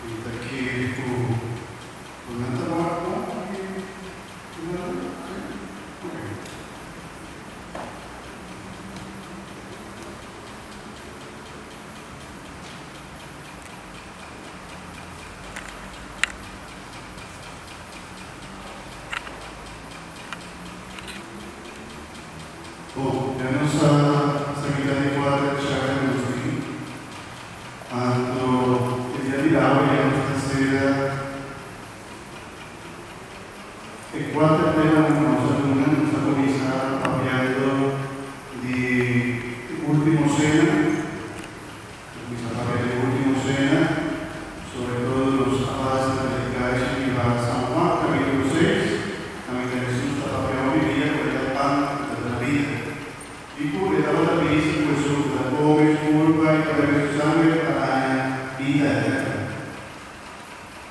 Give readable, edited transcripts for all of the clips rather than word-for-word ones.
Mi ta kere ku bo nan ta wak bon aki Ronaldo? Si? Ok. Bon, ya nos a sa kita di kuater chaka nos tin. Anto e dia di awe ya nos ta sera e kuater temanan ku nos a duna. Nos a kuminsá papiando di e último sena. Nos a kuminsá papia di e último sena, sobre todo nos a basa prediká riba San Juan kapítulo seis, kaminda Hesus ta papia hopi dia ku e ta pan ku ta duna bida. I ku e tabata bisa ku esun ku ta kome su kurpa i ta bebe su sangre ta haña bida eterno.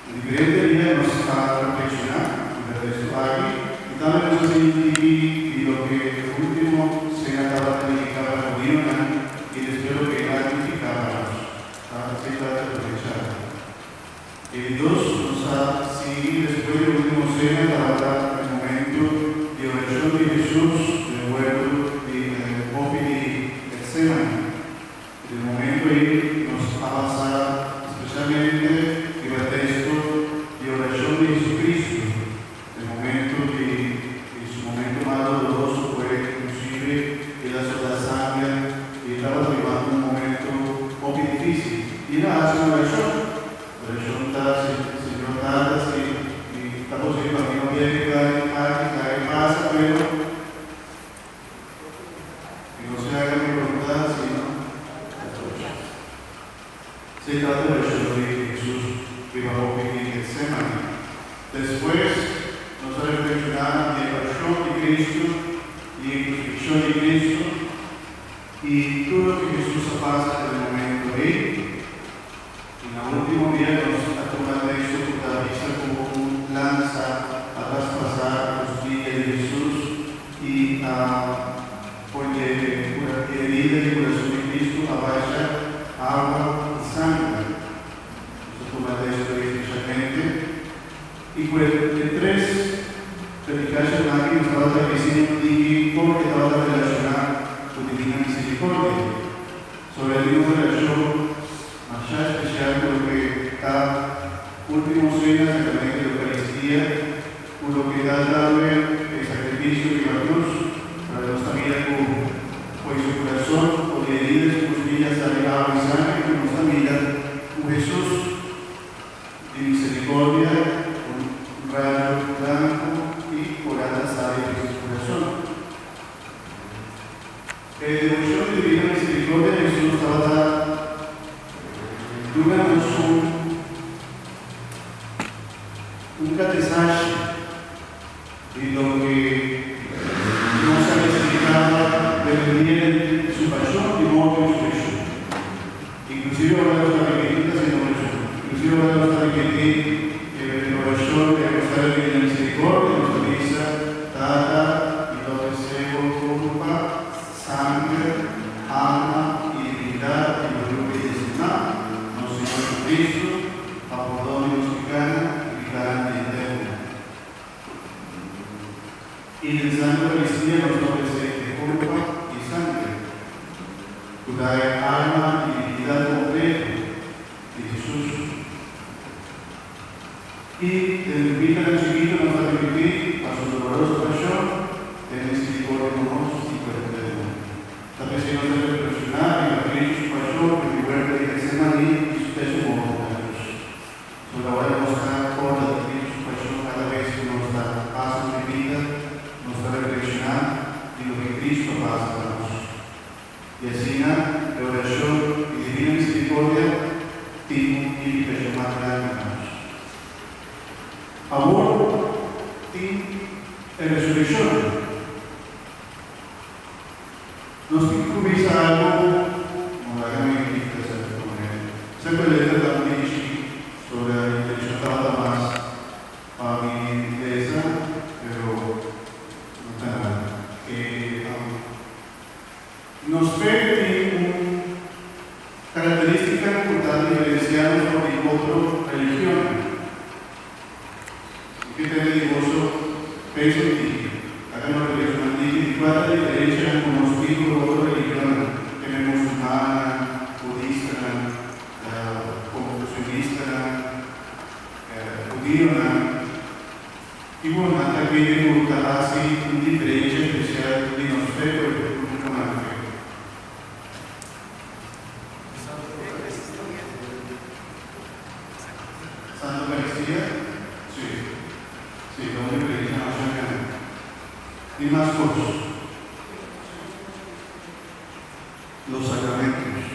Na diferente dia nos a reflekshoná riba e teksto aki i tambe nos a sinti di loke e último sena tabata nifiká pa hudionan i despues loke el a nifiká pa nos. Ta así ta aprovechá. E di dos, nos a sigui despues di último sena tabata e momento di orashon di Hesus den huerto di hopi di Getsemani. Den e momento ei nos a basa spesialmente riba e teksto di orashon di Hesucristo den momento di di su momento mas doloroso ku e inclusive el a solta sangre i e tabata bibando un momento hopi difisil i el a hasi un orashon. Orashon ta, Señor Tata, si ta posible pa mi no bebe kari aki, laga e pasa, pero que no se haga mi voluntad sino la tuya. Se trata orashon di Hesus riba hopi di Getsemani. Despues nos a reflekshoná di e pashon di Cristo i e krusifikshon di Cristo i tur loke Hesus a pasa den e momento ei. I na último dia nos a tuma teksto ku ta bisa ku un lansa a traspasá e kostilla di Hesus i a pone e herida di kurason di Kristu a basha awa i sangre. Nos a tuma teksto ei spesialmente i ku e tres predikashonnan aki nos tabata bisiña un tiki kon e tabata relashoná ku Divina Misericordia. Sobre e tin un relashon masha espesial ku loke ta Último Sena, Sakramento di Eukaristia, ku loke ta tambe e sakrifisio riba krus, para nos ta mira ku fo'i su kurason for di herida di su kustilla sali awa i sangre, ku nos ta mira ku Hesus di miserikordia un rayo blanku i ora ta sali di su kurason. E devoshon di Divina Misericordia di Hesus tabata duna nos un katesashi di loke nos a necesitaba den e dia di Su pashon, di morto i resureccion. Inclusive ora nos ta ripetí ta haciendo orashon. Inclusive ora nos ta ripetí e orashon di e Rosario di Divina Misericordia, nos ta bisa, Tata, mi ta ofresé bo kurpa, sangre, alma i divinidat di bo Yu bendishoná, nos Señor Jesucristo, pa pordon di nos pikánan i pikánan di henter mundu. I den Santa Eucaristia nos ta ofresé e kurpa i sangre, ku ta e alma i divinidat kompleto di Hesus. I den bitanan chikito nos ta ripití pa Su doloroso pashon, Ten miserikordia ku nos i ku e henter mundu. Ta p'esei nos ta reflekshoná riba Cristo Su pashon den e huerto di Getsemaní i Su te Su morto na krus. Sobra ora nos ta corda di Cristo su pasion cada bes cu nos ta pasa un bibida, nos ta reflexiona di loke Cristo a pasa pa nos. Y asina e oracion di Divina Misericordia tin un nificacion mas grandi pa nos. Awor tin e resureccion. Nos tin ku bisa algu, no laga mi grita sèrto manera. Semper letra ta un bichi sobre a intenshon tabata mas pa mi lesa, pero no ta nada. E nos fe tin un karakteristika ku ta diferensiá nos for di. otro religion. Ki tende di boso pensa di tiki? Laga nos reflekshoná tiki di kua ta diferenshanan ku nos tin ku otro religionnan, kende musulmannan, budistanan, konfusionistanan, hudionan. Kiko nan ta kere ku ta hasi un diferensha spesial di nos fe ku nan fe? Santa Eucaristia? Sí. Sí, ta un diferencia masha grandi. Tin mas cos. Los sacramentos.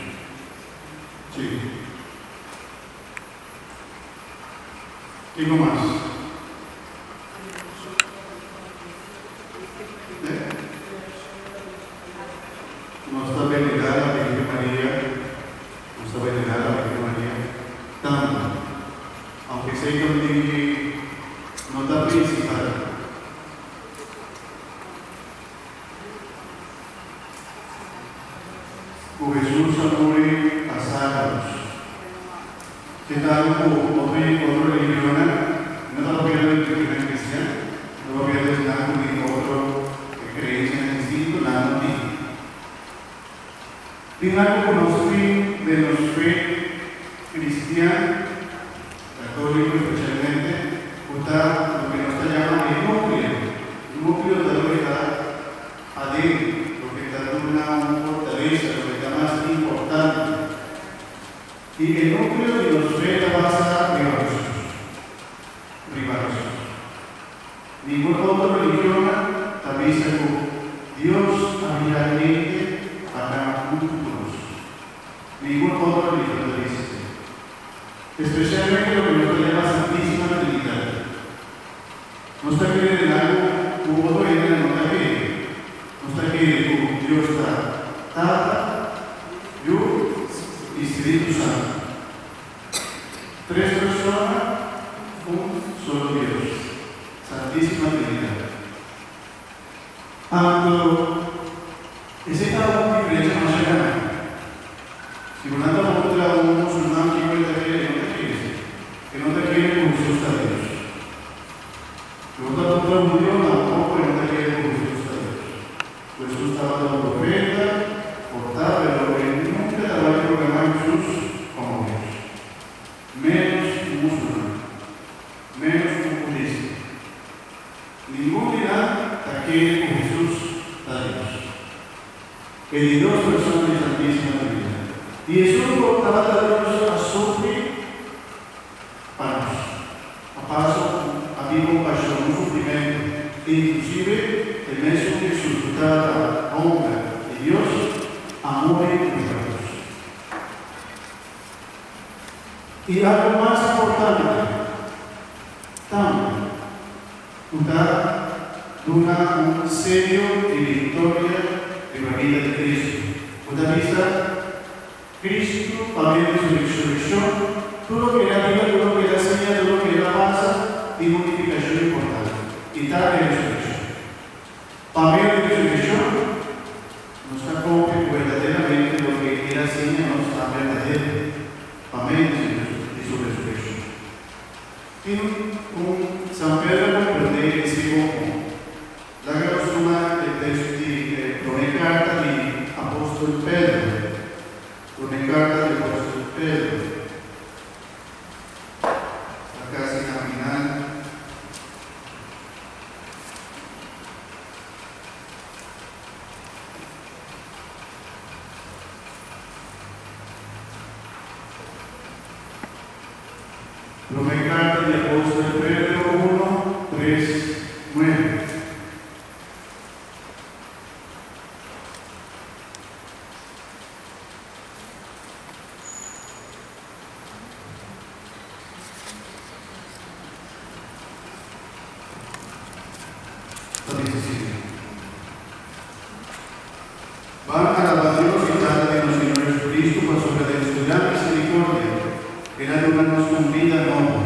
Sí. Kico mas? Eh? Nos ta venerá la Virgen Maria. Nos ta venerá la Virgen Maria tambe, aunke esei ta un diki no ta principal. Ku Hesus a muri pa salba nos. Ke tal ku otro otro religionnan no ta papia di religionnan cristian, ta papia di esnan ku tin otro creencianan distinto, nan no tin. Tin algu ku nos tin den nos fe cristian, católico especialmente, ku ta loke nos ta yama e núcleo. Núcleo ta loke ta aden, loke ta duna un fortalesa, loke ta mas importante. I e núcleo di nos fe ta basa riba Hesus. Riba Hesus. Ningun otro religionnan ta bisa ku Dios a bira hende pa ta huntu ku nos. Ningun otro religion ta bisa esei. Espesialmente loke nos ta yama Santísima Trinidat. Nos ta kere den algu ku otro hendenan no ta kere. Nos ta kere ku Dios ta Tata, Yu i Spiritu Santu. Tres persona, un solo Dios, Santísima Trinidad. Anto, esei ta un diferencia masha grandi. Si bo nan ta contra un musulman kico e ta kere? E no ta kere esei. E no ta kere cu Jesus ta Dios. Si bo ta contra un hudio, tampoco e no ta kere cu Jesus ta Dios. Cu Jesus tabata un profeta, por ta, pero e nunca ta bai proclama Jesus como Dios. Menos un musulman. Menos un budista. Ningun di nan ta kere cu Jesus ta Dios. E di dos persona di Santísima Trinidad. I esun cu tabata Dios a sufri pa nos. A pasa un a biba un pasion, un sufrimentu, inclusive e mesun Jesus cu tabata homber di Dios a muri riba cruz. I algu mas importante tambe cu ta duna un seyo di victoria riba bida di Cristo, cu ta bisa, Cristo, pa medio di su resureccion, tur loke el a biba, tur loke el a siña, tur loke el a pasa, tin un nificacion importante, i ta e resureccion. Pa medio di resureccion, nos ta confia cu berdaderamente loke el a siña nos ta berdadero, pa medio di su resureccion. Tin un San Pedro a comprende esei bon bon. Laga nos tuma e teksto di e promé karta di apòstel Pedro. Promé karta di apòstel Pedro. Ta kasi na final. Promé karta di apòstel Pedro uno, tres, nuebe. Ta bisa asina, Ban alabá Dios i Tata di nos Señor Jesucristo pasobra den su gran misericordia El a duna nos un bida nobo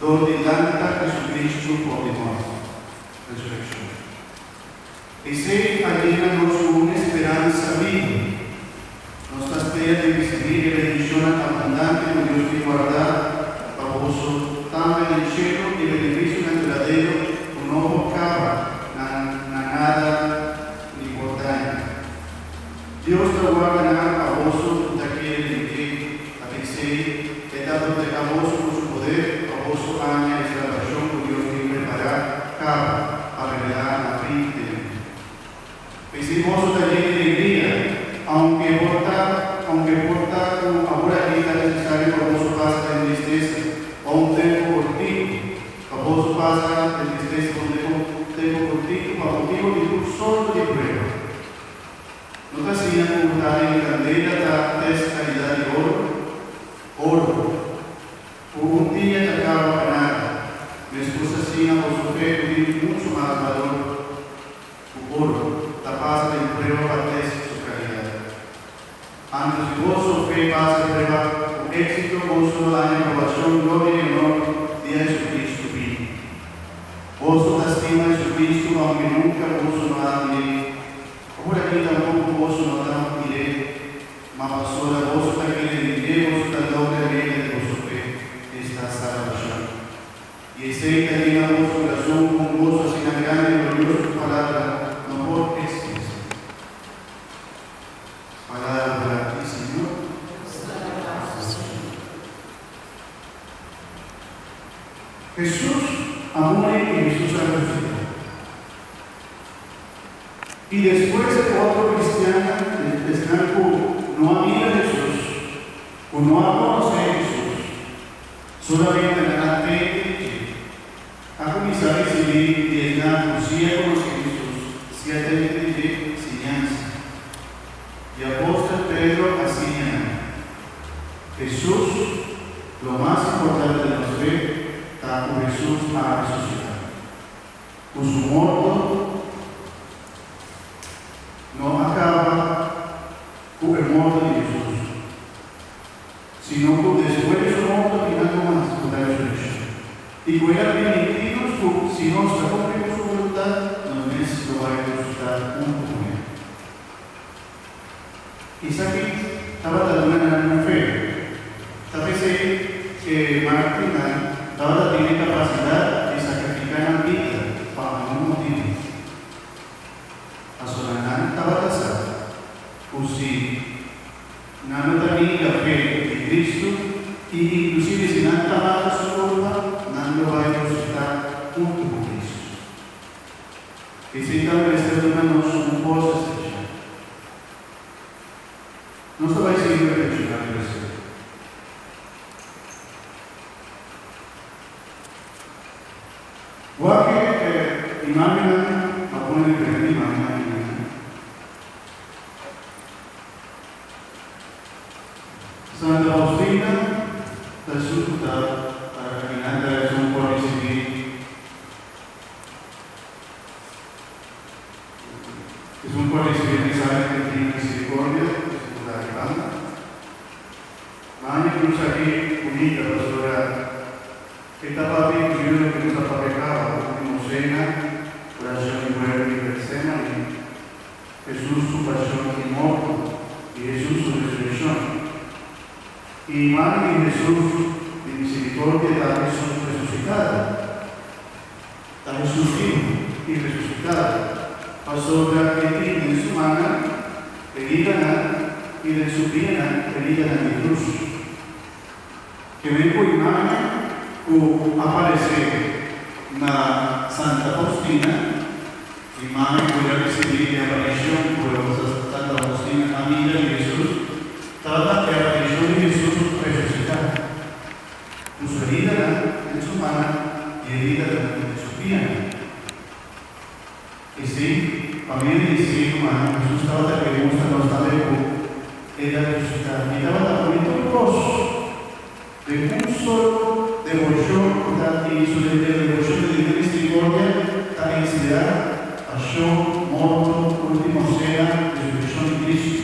dor di lanta Jesucristo for di morto, resureccion. Esei a yena nos ku un esperansa bibu. Nos ta spera di risibí e bendicionnan abundante. abundante ku Dios tin wardá pa boso tambe den shelu i benefisionan duradero ku no por kaba na na nada ni por daña. Dios ta warda nan pa boso ku ta kere den dje, ta p'esei e ta protehá boso ku su poder pa boso haña e salbashon ku Dios tin prepará kaba pa revelá na fin di tempu. P'esei boso ta yen di alegria, aunke por ta aunke por ta ku awor aki ta nesesario pa boso pasa den tristesa pa un tempu kortiku, pa boso pasa den tristesa pa un tempu tempu kortiku pa motibu di tur sorto di prueba. No ta asina ku ta den kandela ta test kalidat di oro? Oro, ku un dia ta kaba pa nada, meskos asina boso fe ku tin muchu mas balor ku oro, ta pasa den prueba pa test su kalidat. Anto si boso fe pasa prueba ku éksito, boso lo haña aprobashon, gloria i onor dia Jesucristo bini. Boso ta stima Jesucristo aunke nunka boso no a mir'é. Awor aki tampoko boso no ta mir'é, ma pasobra boso ta kere den dje, boso ta logra meta di boso fe, esta salbashon. I esei ta yena boso kurason ku un goso asina grandi i glorioso ku palabra no por ekspresá. Palabra di Señor. Hesus a muri i Hesus a resusitá. I despues e otro kristiannan, esnan ku no a mira Hesus, ku no a konosé Hesus, solamente nan a tende di dje, a kuminsá risibí di esnan ku sí a konosé Hesus, sí a tende di dje, siñansa. I apòstel Pedro a siña nan, Hesus, lo mas importante den nos fe ta ku Hesus a resusitá. Ku su morto no a kaba ku e morto di Hesus, sino ku despues di su morto tin algu mas ku ta resurekshon. I ku el a primintí nos ku si nos ta kumpli ku su boluntat, nos mes lo bai resusitá huntu ku el. Esaki tabata duna nan un fe. Ta p'esei e mártirnan tabata tin e kapasidat di sakrifiká nan bida pa algun motibu. Pasobra nan tabata sa ku si nan no ta ninga fe di Kristu i inklusive si nan ta mata su kurpa, nan lo bai resusitá huntu ku Kristu. Esei ta mester duna nos un forsa spesial. Nos ta bai sigui reflekshoná riba esei. Wak e imágennan, a pone diferente imágennan akinan. Santa Faustina ta esun ku ta akinan ta esun ku a risibí. Esun ku a risibí e mensahe di Divina Misericordia, esun ku ta aki banda. Mami cruz aki bunita pasobra e ta papia inclusive loke nos a papia caba, ultimo cena, oracion di huerto di Getsemani, Jesus su pasion y morto y Jesus su resureccion. Y imagen di Jesus di misericordia ta Jesus resucitado. Ta Hesus bibu i resusitado, pasobra e tin den su mannan heridanan i den su pianan heridanan di krus. Ke men ku imágen ku a paresé na Santa Faustina, imágen ku el a risibí e aparishon ku Santa Faustina a mira di Hesus, tabata e aparishon di Hesus resusitá. Ku su heridanan den su mannan i heridanan den su pianan. Esei, pa medio di esei, rumannan, Hesus tabata kere mustra nos tambe ku E ta resusitá. E tabata pone tur kos den un solo deboshon ku ta e su deboshon di Divina Misericordia ta enserá pashon, morto, último sena, resurekshon di Kristu.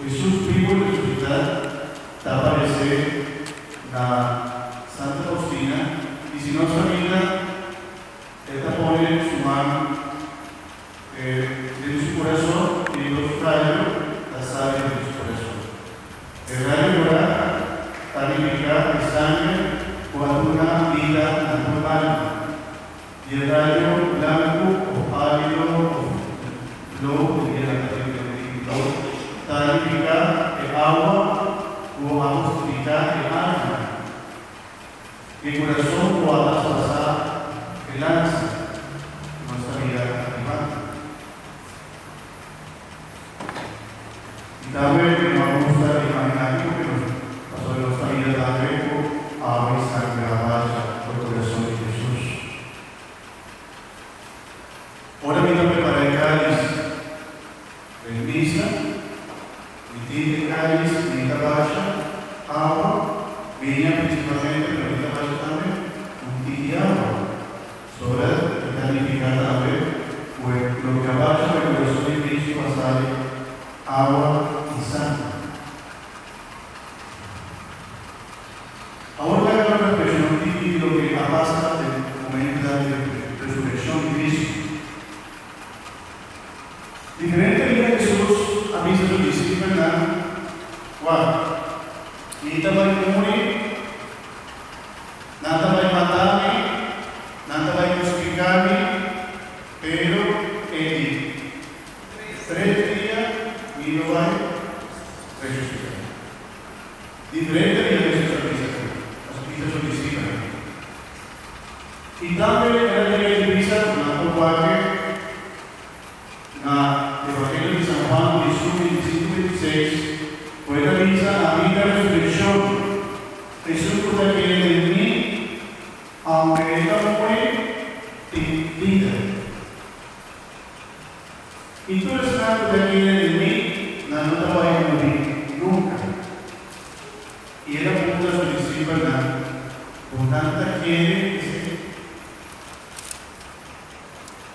Hesus bibu resusitá ta aparesé na Santa Faustina i si nos ta mira e ta pone su man den su kurason i dos rayo ta sali den su kurason. E rayo dorá. sanger ku a duna bida na tur alma. Di e rayo blanku òf pálido òf blou, di e nan ta tin di blou, ta nifiká e awa ku a hustifiká e alma. E kurason ku a traspasá e lansa ku nos ta mira aki banda. I tambe no a gusta e imágen aki porque nos pasobra nos ta mira tambe ku awa i sangre a basha por kurason di Hesus. Ora mi ta prepara e kalis den misa, mi tin e kalis, mi ta basha awa, biña prinsipalmente, pero mi ta basha tambe un tiki awa. Sobra e ta nifiká tambe ku e loke a basha pa e kurason di Kristu a sali awa i sanger. Awor laga nos reflekshoná un tiki di loke a pasa den momentunan di resurekshon di Kristu. Diferente dia Hesus a bisa su disipelnan, Wak, mi ta bai muri. Nan ta bai mata mi, nan ta bai krusifiká mi, pero e di tres dia mi lo bai resusitá. Diferente dia Hesus a bisa ku a bisa su disipelnan. I tambe el a yega di bisa ku nan por wak na Evangelio di San Juan 11, 25, 26, ku el a bisa, Ami ta resurekshon. Esun ku ta kere den mi, aunke e ta muri, tin bida. I tur esnan ku ta kere den mi, nan no ta bai muri nunka. I el a puntra su disipelnan, Bo nan ta kere esei?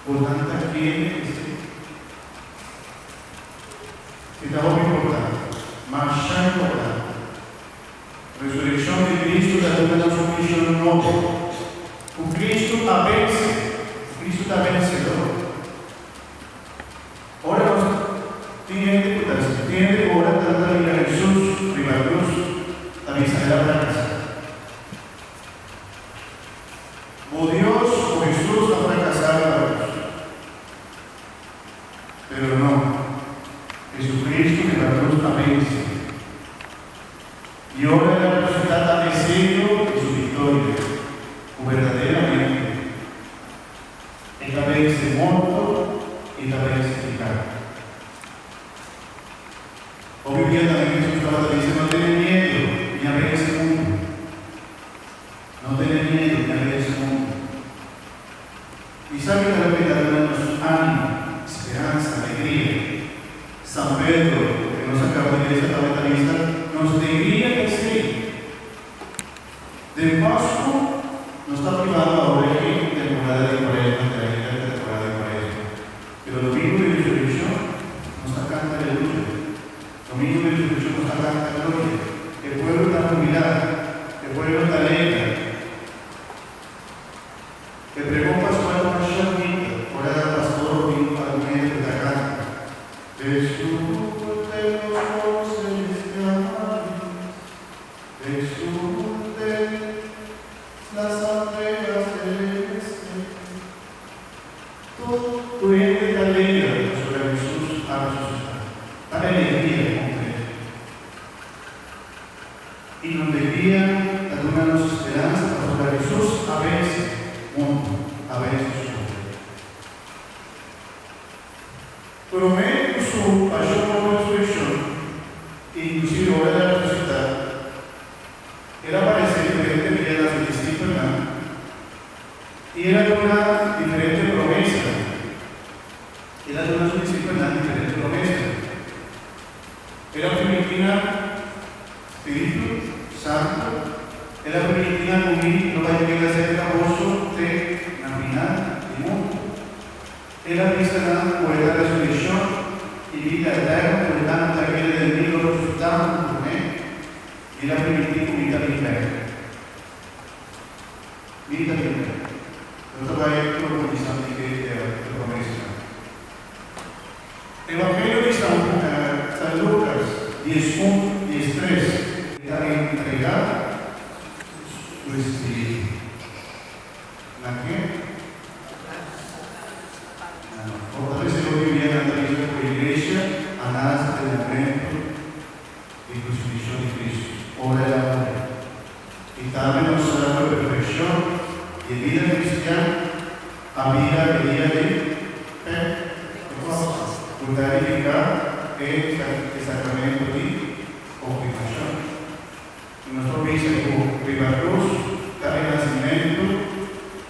Bo nan ta kere esei? E ta hopi importante, masha importante. Resurekshon di Kristu ta duna nos un mishon nobo. Ku Kristu a vense, ku Kristu ta vensedor. Ora nos tin hende ku ta tin hende ku ora nan ta mira Hesus riba krus ta bisa el a frakasá. Bo Dios ku Hesus a frakasá riba krus. Pero no, Jesucristo riba krus a vense. I ora el a resusitá ta e seño di su viktoria, ku berdaderamente e ta vense morto i ta vense piká. Hopi bia tambe Hesus tabata bisa, No tene miedu, mi a vense mundu. No tene miedu, mi a vense mundu. I sa ki ta loke ta duna nos ánimo, speransa, alegria? San Pedro, ku nos a kaba di lesa tabata bisa, Nos legria ta esei. Den Pasku nos ta privando awor aki temporada di Kuaresma, te ainda ta temporada di Kuaresma. Pero Domingo di Resurekshon nos ta kanta Aleluya. Domingo di Resurekshon nos ta kanta Gloria. E pueblo ta hubilá, e pueblo ta alegra. E pregon pascual masha bunita ora pastor bin algun hende ta canta, Exulten los coros celestiales, exulten las abejas celestes. Tur hende ta alegra pasobra Hesus a resucita. Ta alegria completo. I nos alegria ta duna nos speransa pasobra Hesus a vense mundu, a vense su poder. Promé ku su pashon morto resurekshon, inklusive ora el a resusitá, el a paresé diferente bia na su disipelnan i el a duna diferente promesa. El a duna su disipelnan diferente promesa. El a primintí nan Spiritu Santu. El a primintí nan ku mi lo bai keda serka boso te na final di mundu. El a bisa nan ku e ta resurekshon i bida eterno ku esnan ku ta kere den mi lo resusitá huntu kuné. I el a primintí ku mi ta bin bèk. Mi ta bin bèk. No ta bai profundisá mi ke e promesanan. Evangelio di San Lucas 11, 13. E ta entregá su espíritu. Na ken? Na nos. Otra vez e hopi bia nan ta bisa ku e iglesia a nase den momento di krusifikshon di Kristu, ora el a muri. I tambe nos sa ku e perfekshon di e bida kristian a bira e dia di Pentekòste, ku ta nifiká e sakramento di konfirmashon. I nos por bisa ku riba krus ta e nasimentu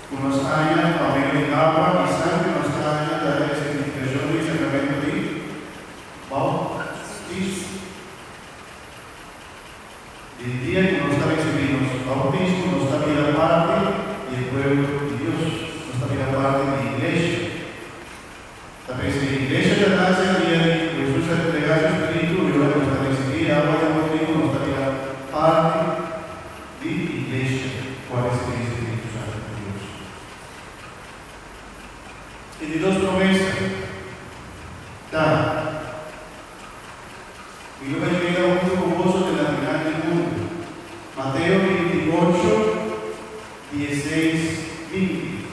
ku nos haña pa medio di awa i sangre nos ta haña ta e signifikashon di e sakramento di boutismo. Di dia ku nos ta risibí nos boutismo nos ta bira parti di e pueblo di Dios, nos ta bira parti di iglesia. Ta pensa di iglesia ta nace dia di cu Jesus a entrega su spiritu y ora nos ta ricibi e agua di bautismo nos ta bira parti di iglesia cu a ricibi e Spiritu Santo di Dios. E di dos promesa ta, Mi lo bay keda hunto cu boso te na final di mundo. Mateo 28, 16, 20.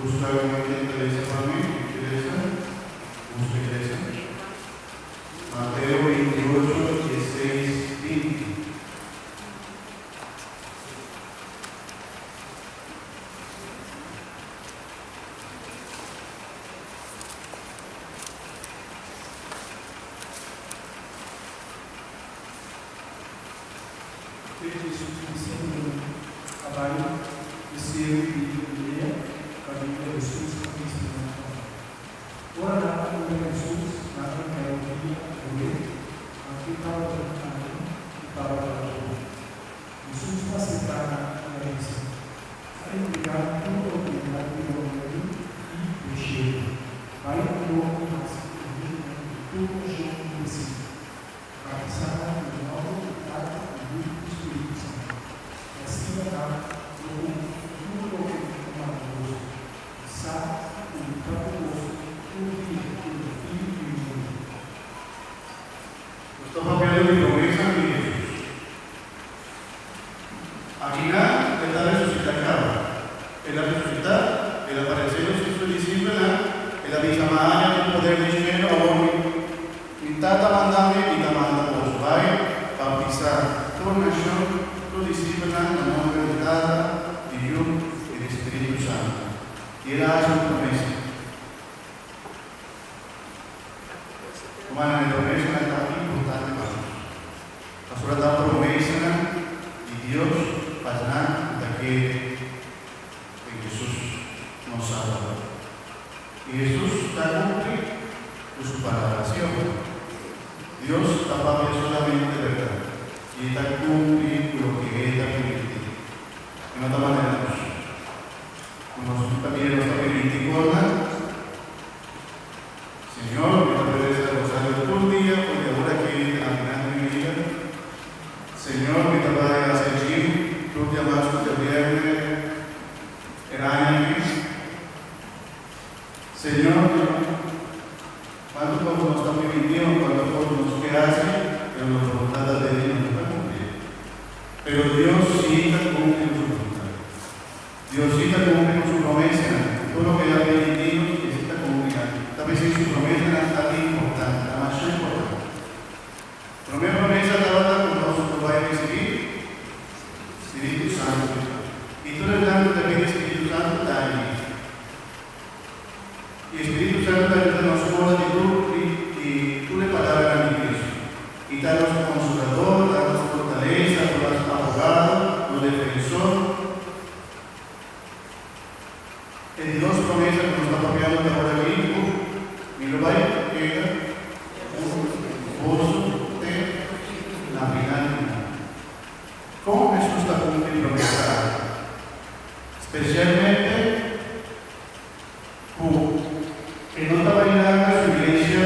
Busca un ken ta lesa pa mi, mi ke lesa. Busca i lesa. Mateo 28, 16, 20. Te Jesus disipelnan a bai e seru di Galilea kaminda Jesus a bisa nan pa bai. Ora nan a mira Jesus, nan a kai rudia ador'é, anke tabatin algun ku tabata duda. Jesus a aserká nan i a bisa, A entregá tur outoridat riba mundu i den shelu. Bai anto i hasi e hendenan di tur nashon mi disipel. Batisá nan den nòmber di Tata i Yu i Spiritu Santu, i asina nan lo kumpli tur loke mi a manda boso, i sa ku mi ta ku boso tur dia te na fin di mundu. Nos ta papiando di promesanan di Hesus. Akinan E ta resusitá kaba. El a resusitá, El a paresé nos su disipelnan, El a bisa, M'a haña tur poder den shelu, awor mi Mi Tata manda mi, mi ta manda boso bai bautisá tur nashon, tur disipelnan na nomber di Tata, di Yu i di Spiritu Santu. I El a hasi un promesa. Rumannan, e promesanan ta importante pa nos. Pasobra ta promesanan di Dios pa esnan ku ta kere den Hesus, nos Salbador. I Hesus ta kumpli ku su palabra, si òf no? Dios ta papia solamente bèrdat, i e ta kumpli ku loke e ta primintí. E no ta manera nos, ku nos ta mira nos ta primintí kosnan. Señor, mi ta reza el rosario tur dia for di awor aki te na final di mi bida. Señor, mi ta bai haci e gym tur dia mas cu djabierne e aña aki. Señor, cuanto cos nos ta permiti o cuanto cos nos ke haci, pero nos voluntad ta den y nos no ta cumpli. Pero Dios si ta cumpli cu su voluntad. Dios sí ta cumpli cu su promesanan. Tur loke El a permití nos, E sí ta cumpli nan. Ta p'esei su promesanan ta importante, ta masha importante. Promé promesa tabata cu nos lo bai ricibí Spiritu Santu. I tur esnan cu ta pidi Spiritu Santu ta hañ'é. I e Spiritu Santu ta yuda nos corda di tur di tur e palabranan di Cristo. I ta nos consolador, ta nos fortalesa, ta nos abogado, nos defensor. E di dos promesa cu nos ta papiando ta ora aki, cu mi lo bai keda cu boso te na final di mundu. Con Jesus ta cumpli promesa aki? Specialmente cu e no ta bai laga su iglesia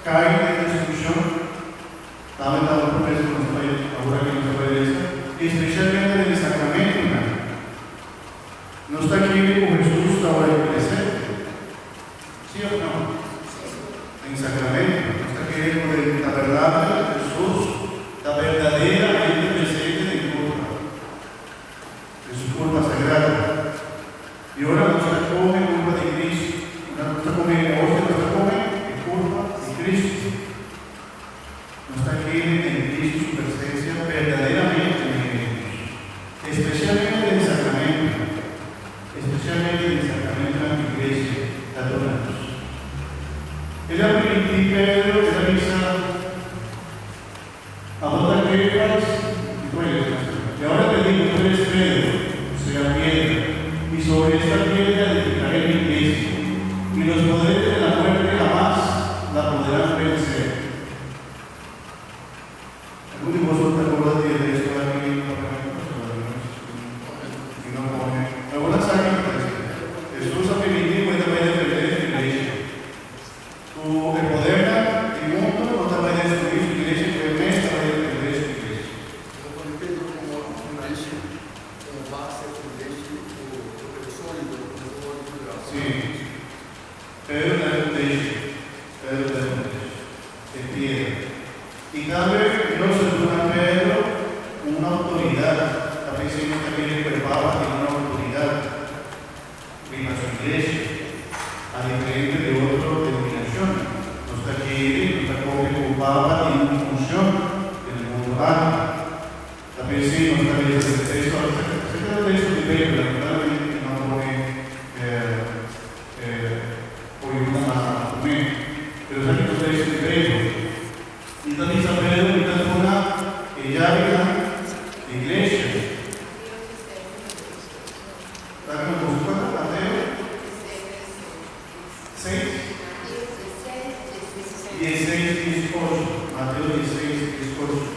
cai den destruccion, tambe ta un promesa cu nos ta bai awor aki nos ta bai lesa, y especialmente den e sacramentonan. Nos ta kere cu Jesus ta ora ei presente? Si of no? Den sacramento nos ta kere cu den tabernakel Jesus. tiene en Cristo su presencia verdaderamente en ellos, especialmente en el sacramento, especialmente en el sacramento de la iglesia, la dona. El a primintí Pedro, el a bisa, Abo ta Kefas, y ahora te digo, tú eres Pedro, o sea, piedra, y sobre esta piedra edificaré mi iglesia, y los poderes de la muerte jamás la podrán vencer. Algun di boso ta acorda di e texto aki mi no pone? Pero bo ta sa kico ta escrito. Jesús a primintí cu e ta bai defendé su iglesia. Cu e podernan di mundo no ta bai destruí su iglesia, cu e mes ta bai defendé su iglesia. Bo pone Pedro como fundeshi, como base, fundeshi cu lo keda solido, cu no ta wòrdu kibrá. Sí. Pedro ta e fundeshi. Pedro ta e fundeshi. E piedra. I tambe Dios a duna Pedro un outoridat. Ta pens'é nos ta kere ku e Papa tin un outoridat riba su iglesia, a diferente di otro denominashonnan. Nos ta kere, nos ta kohe ku Papa tin un funshon den e mundu aki. Ta pens'é nos ta lesa den texto, aserka di texto di Beibel, lamentablemente mi no a pone E por yuda mas na promé. Pero esaki ta texto di Beibel. I ta bisa Pedro, Mi ta duna e yabinan di iglesia. Ta ku boso ta Mateo 6, 16, 18. Mateo 16, 18.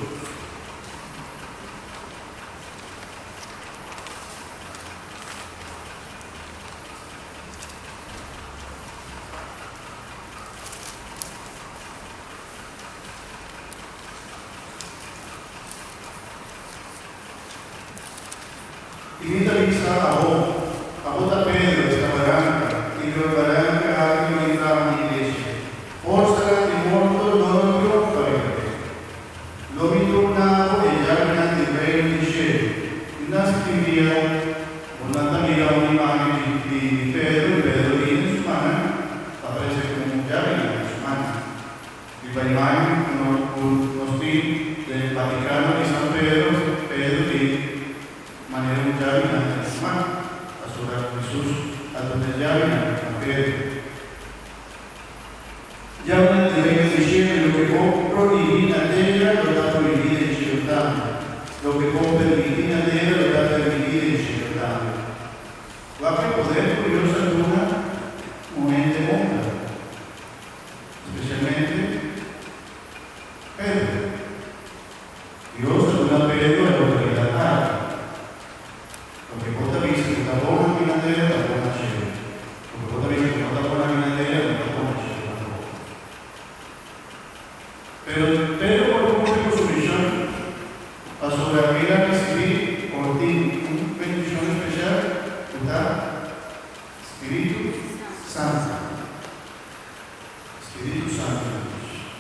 I mi ta bisa abo, abo ta Pedro, esta baranka, i riba e baranka aki lo mi traha mi iglesia. Forsanan di morto lo no triunfa riba dje. Lo mi duna abo e yabinan di Reino di shelu. I nan skribia. Bo nan ta mira un imagen di Pedro, Pedro i den su mannan ta parece como un yabinan den su mannan. Riba imagen cu nos tin den Vaticano di San Pedro, Pedro tin manera un yabinan den su man, pasobra Jesus a duna yabinan na Pedro. Yabinan di Reino di Shelu, loke bo prohibí na tera lo ta prohibí den shelu tambe, loke bo permití na tera lo ta permití den shelu tambe. Wak e poder ku Dios a duna un hende homber, spesialmente Pedro. Dios a duna Pedro e outoridat aki. Loke bo ta bisa ku ta bon aki na tera, ta bon na shelu. Loke bo ta bisa ku no ta bon aki na tera, no ta bon na shelu tampoco. Pero Pedro por cumpli cu su mision, pasobra el a ricibi or tin un bendicion especial cu ta Spiritu Santo. Spiritu Santo di Dios.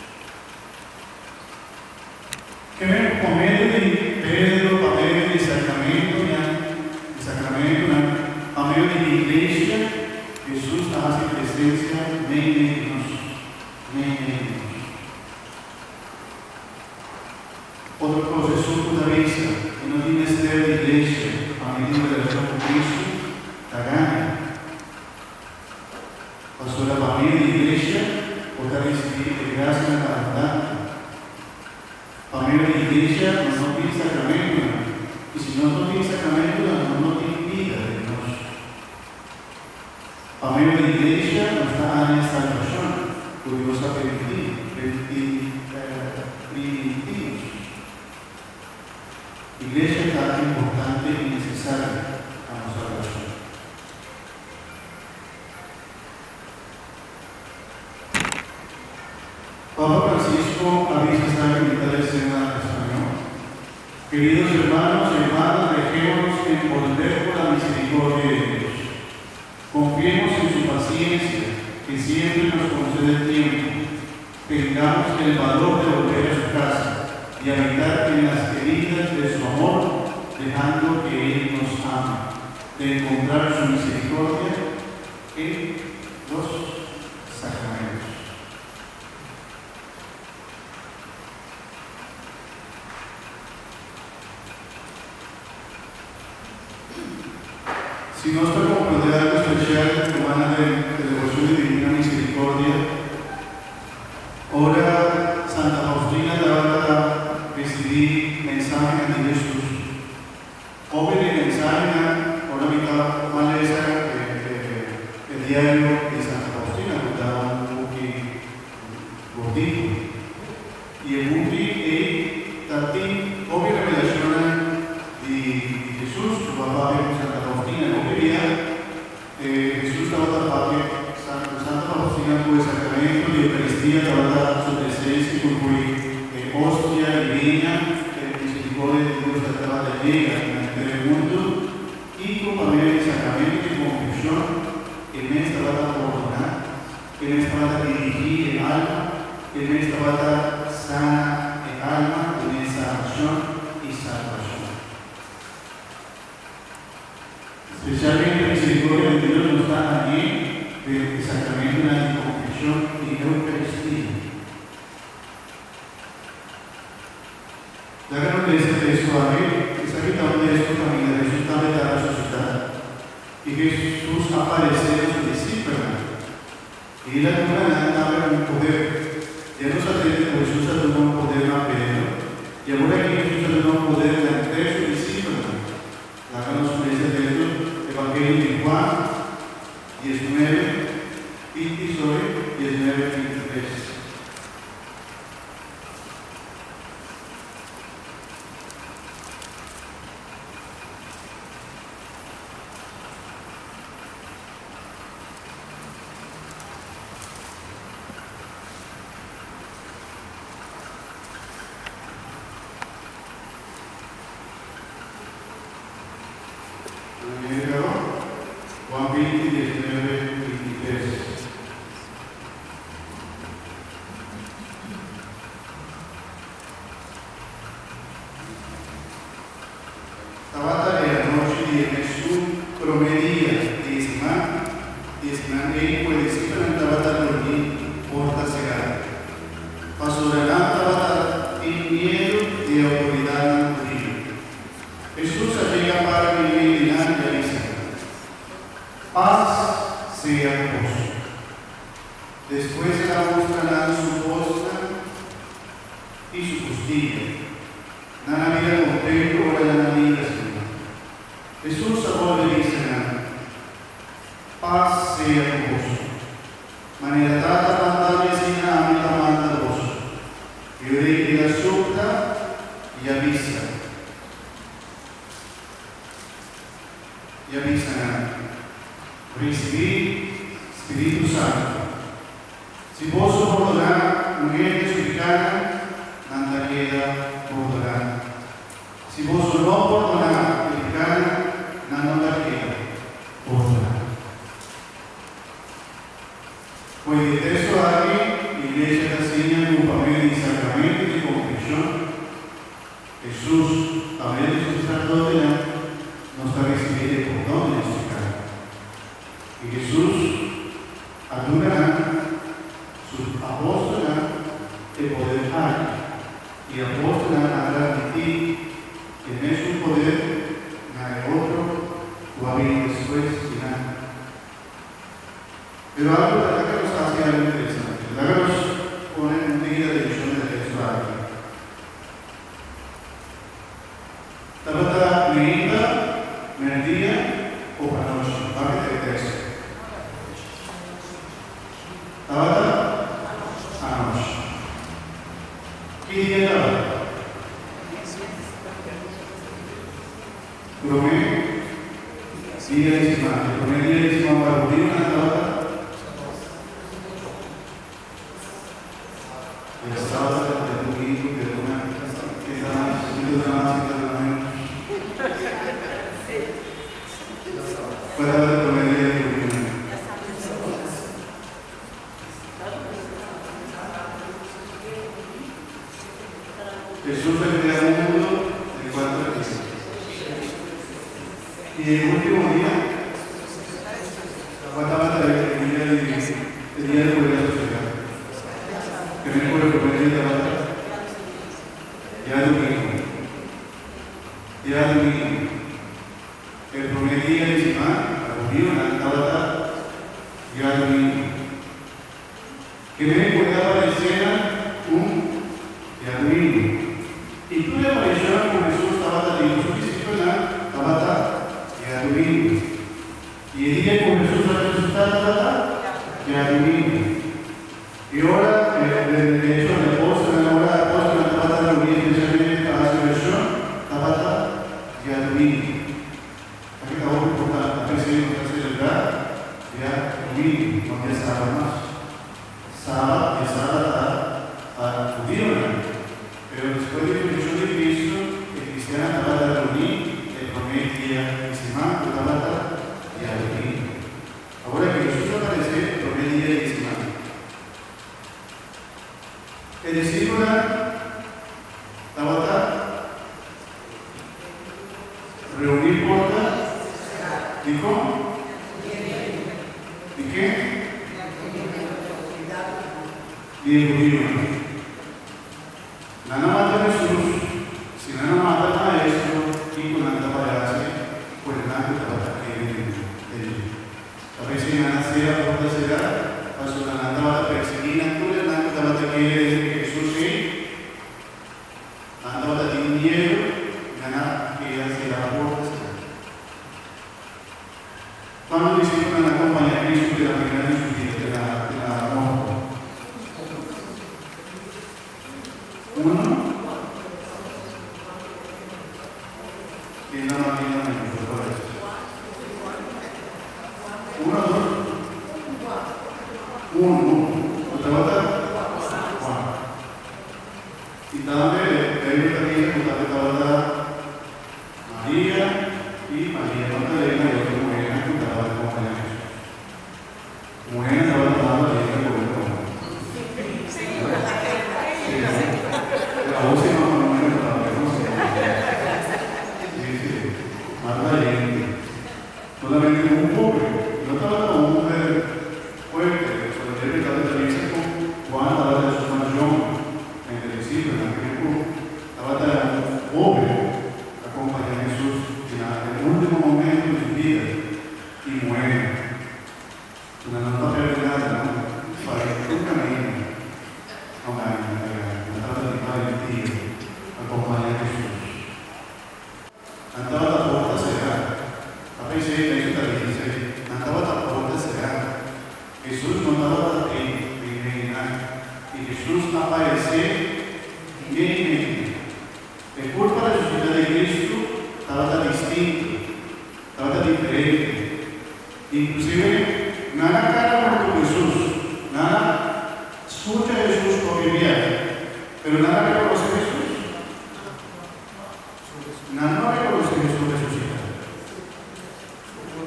Keme ku pa medio di Pedro, pa medio di sakramentonan, di sakramentonan, pa medio di iglesia, Hesus ta hasi presensia meimei di nos, meimei di nos. Otro kos, esun ku ta bisa ku no tin mester di iglesia pa medio di relashon ku Kristu, ta gaña. Pasobra pa medio di iglesia bo ta risibí e grasianan abundante. Pa medio di iglesia nos no tin sakramentunan, i si nos no tin sakramentunan nos no tin bida den nos. Pa medio di iglesia nos ta haña salbashon ku Dios a permití, primintí nos. Iglesia ta importante i nesesario pa nos salbashon. Papa Francisco a bisa esaki mitad di semana español, Queridos hermanos y hermanas, dejémonos envolver por la misericordia de Dios. Confiemos en su paciencia, que siempre nos concede tiempo. Tengamos el valor de volver a su casa y habitar en las heridas de su amor, dejando que Él nos ame, de encontrar su misericordia en los sacramentos. Si nos ta comprende algo special humana den e devocion di Divina Misericordia, ora Santa Faustina tabata ricibi mensahenan di Jesus, hopi di e mensahenan, ora mi ta malesa e diario di Santa Faustina cu ta un buki gordito, y e buki ey ta tin hopi revelacionnan di Jesus cu a papia cu Santa Faustina. Hopi bia Jesus tabata papia cu Santa Faustina cu e sacramento di Eucaristia tabata su presencia cu cui e hostia y leña e misericordia di Dios ta tabata yega na henter e mundo y cu pa medio di sacramento di confesion e mes tabata pordona, e mes tabata dirigi e alma, e mes tabata sana e alma dun'é sanacion y salbacion. Specialmente misericordia di Dios nos ta hañ'é den e sacramentonan di confesion y Eucaristia. Laga nos lesa e texto aki, esaki ta un texto caminda Jesus tambe ta resucitá y Jesus a parece na su discipelnan. Y el a duna nan tambe un poder. Ya nos a tende cu Jesus a duna un poder na Pedro, y awor aki Jesus a duna un poder na henter su discipelnan. Laga nos lesa dentro Evangelio di Juan 19, 20, sorry, 19, 23. Juan 20, 19, 23. Tabata e anochi di e mesun promé dia di e siman, di e siman ei ku e disipelnan tabata drumí porta será, pasobra nan tabata tin miedu di e outoridatnan hudiu. Hesus a yega para meimei di nan i a bisa nan, Pas sea ku boso. Despues el a mustra nan su bosnan i su kustilla. Nan a bira kontentu ora nan a mira Señor. Hesus a bolbe bisa nan, Pas sea ku boso. Manera Tata a manda mi asina ami ta manda boso. E rei el a supla i a bisa i a bisa nan, Risibí Spiritu Santu. Si boso pordoná un hende su pikánan, nan ta keda pordoná. Si boso no pordoná e pikánan, nan no ta keda pordoná. Pues di e teksto aki, Iglesia ta siña ku pa medio di sakramento di konfeshon, Hesus, pa medio di su saserdotenan, nos ta risibí e pordon di nos pikánan. I Hesus a duna nan, su apòstelnan, e poder aki, i e apòstelnan a transmití e mesun poder na e otro ku a bini despues di nan. Pero algu ta laga nos hasi algu interesante. Laga nos pone un tiki di atenshon na e teksto aki. Tabata meinta, merdia o anochi? Wak e teksto. Tabata anochi. Ki dia tabata? Promé dia di siman. E promé dia di siman pa hudiunan tabata? E sábado e domingo e luna ke ta mas ki ta mas ki ta menos. Kua tabata e promé dia di hudiunan? Hesus a krea mundu den kuater dia. I e último dia kua tabata e dia di e dia di poder sosegá. Kende ku e promé dia tabata? Diadomingu. Diadomingu, e promé dia di siman. I tur e aparishonnan ku Hesus tabata di ku su disipelnan tabata djadumingu. I e dia ku Hesus a resusitá tabata djadumingu. I ora de hecho e apòstelnan, ora e apòstelnan tabata reuní espesialmente pa hasi orashon, tabata djadumingu. Esaki ta hopi importante, p'esei nos ta selebrá djadumingu, no diasabra mas. Sabat, diasabra ta pa hudionan, pero despues di resurreccion di Cristo, e cristiannan tabata reuní e promé dia di siman cu tabata diadomingo. Awor aki Jesus a aparecé e promé dia di siman. E discipelnan tabata reuní porta dicon? Di ken? Di e hudionan. Nan a mata Hesus, si nan a mata e Maestro, kiko nan ta bai hasi ku esnan ku tabata kere den dje? Ta p'esei nan a sera porta será, pasobra nan tabata persiguí nan tur esnan ku tabata kere den e Hesus ei. Nan tabata tin miedu i nan a keda sera porta será. Cuantu discipelnan a compaña Cristo te na final di su bida, te na te na morto? Uno? Ken ta mas linda menos? Por favor. Uno, dos? Uno, uno. Cu tabata? Juan. Y tambe Bijbel ta bisa cu tambe tabata Maria i Maria Magdalena i otro muhénan ku tabata kompañá Hesus. Muhénan tabata mas baliente ku hòmber, no? Sí, no? Pero awor sí no, muhénan ta papia, no? Sí, sí, mas baliente. Solamente un pobre, no tabata un muher fuerte, pasobra David tabata bisa ku Juan tabata su mas yòn entre disipelnan, ku tabata pobre. A kompañá Hesus na e último momento di su bida i muere. Ku nan no ta pèrdè nada, nan bai tur kaminda. No gana, nan ta gana. Nan tabata di balentia pa kompañá Hesus. Nan tabata porta será. Ta p'esei Hesus ta bisa, Nan tabata porta será. Hesus no tabata ei meimei nan. I Hesus a paresé meimei nan. E kurpa resusitá di Kristu tabata distinto, tabata diferente. Inklusive, nan a kana huntu ku Hesus, nan a skucha Hesus papia biaha, pero nan a rekonosé Hesus? Nan no a rekonosé Hesus resusitá.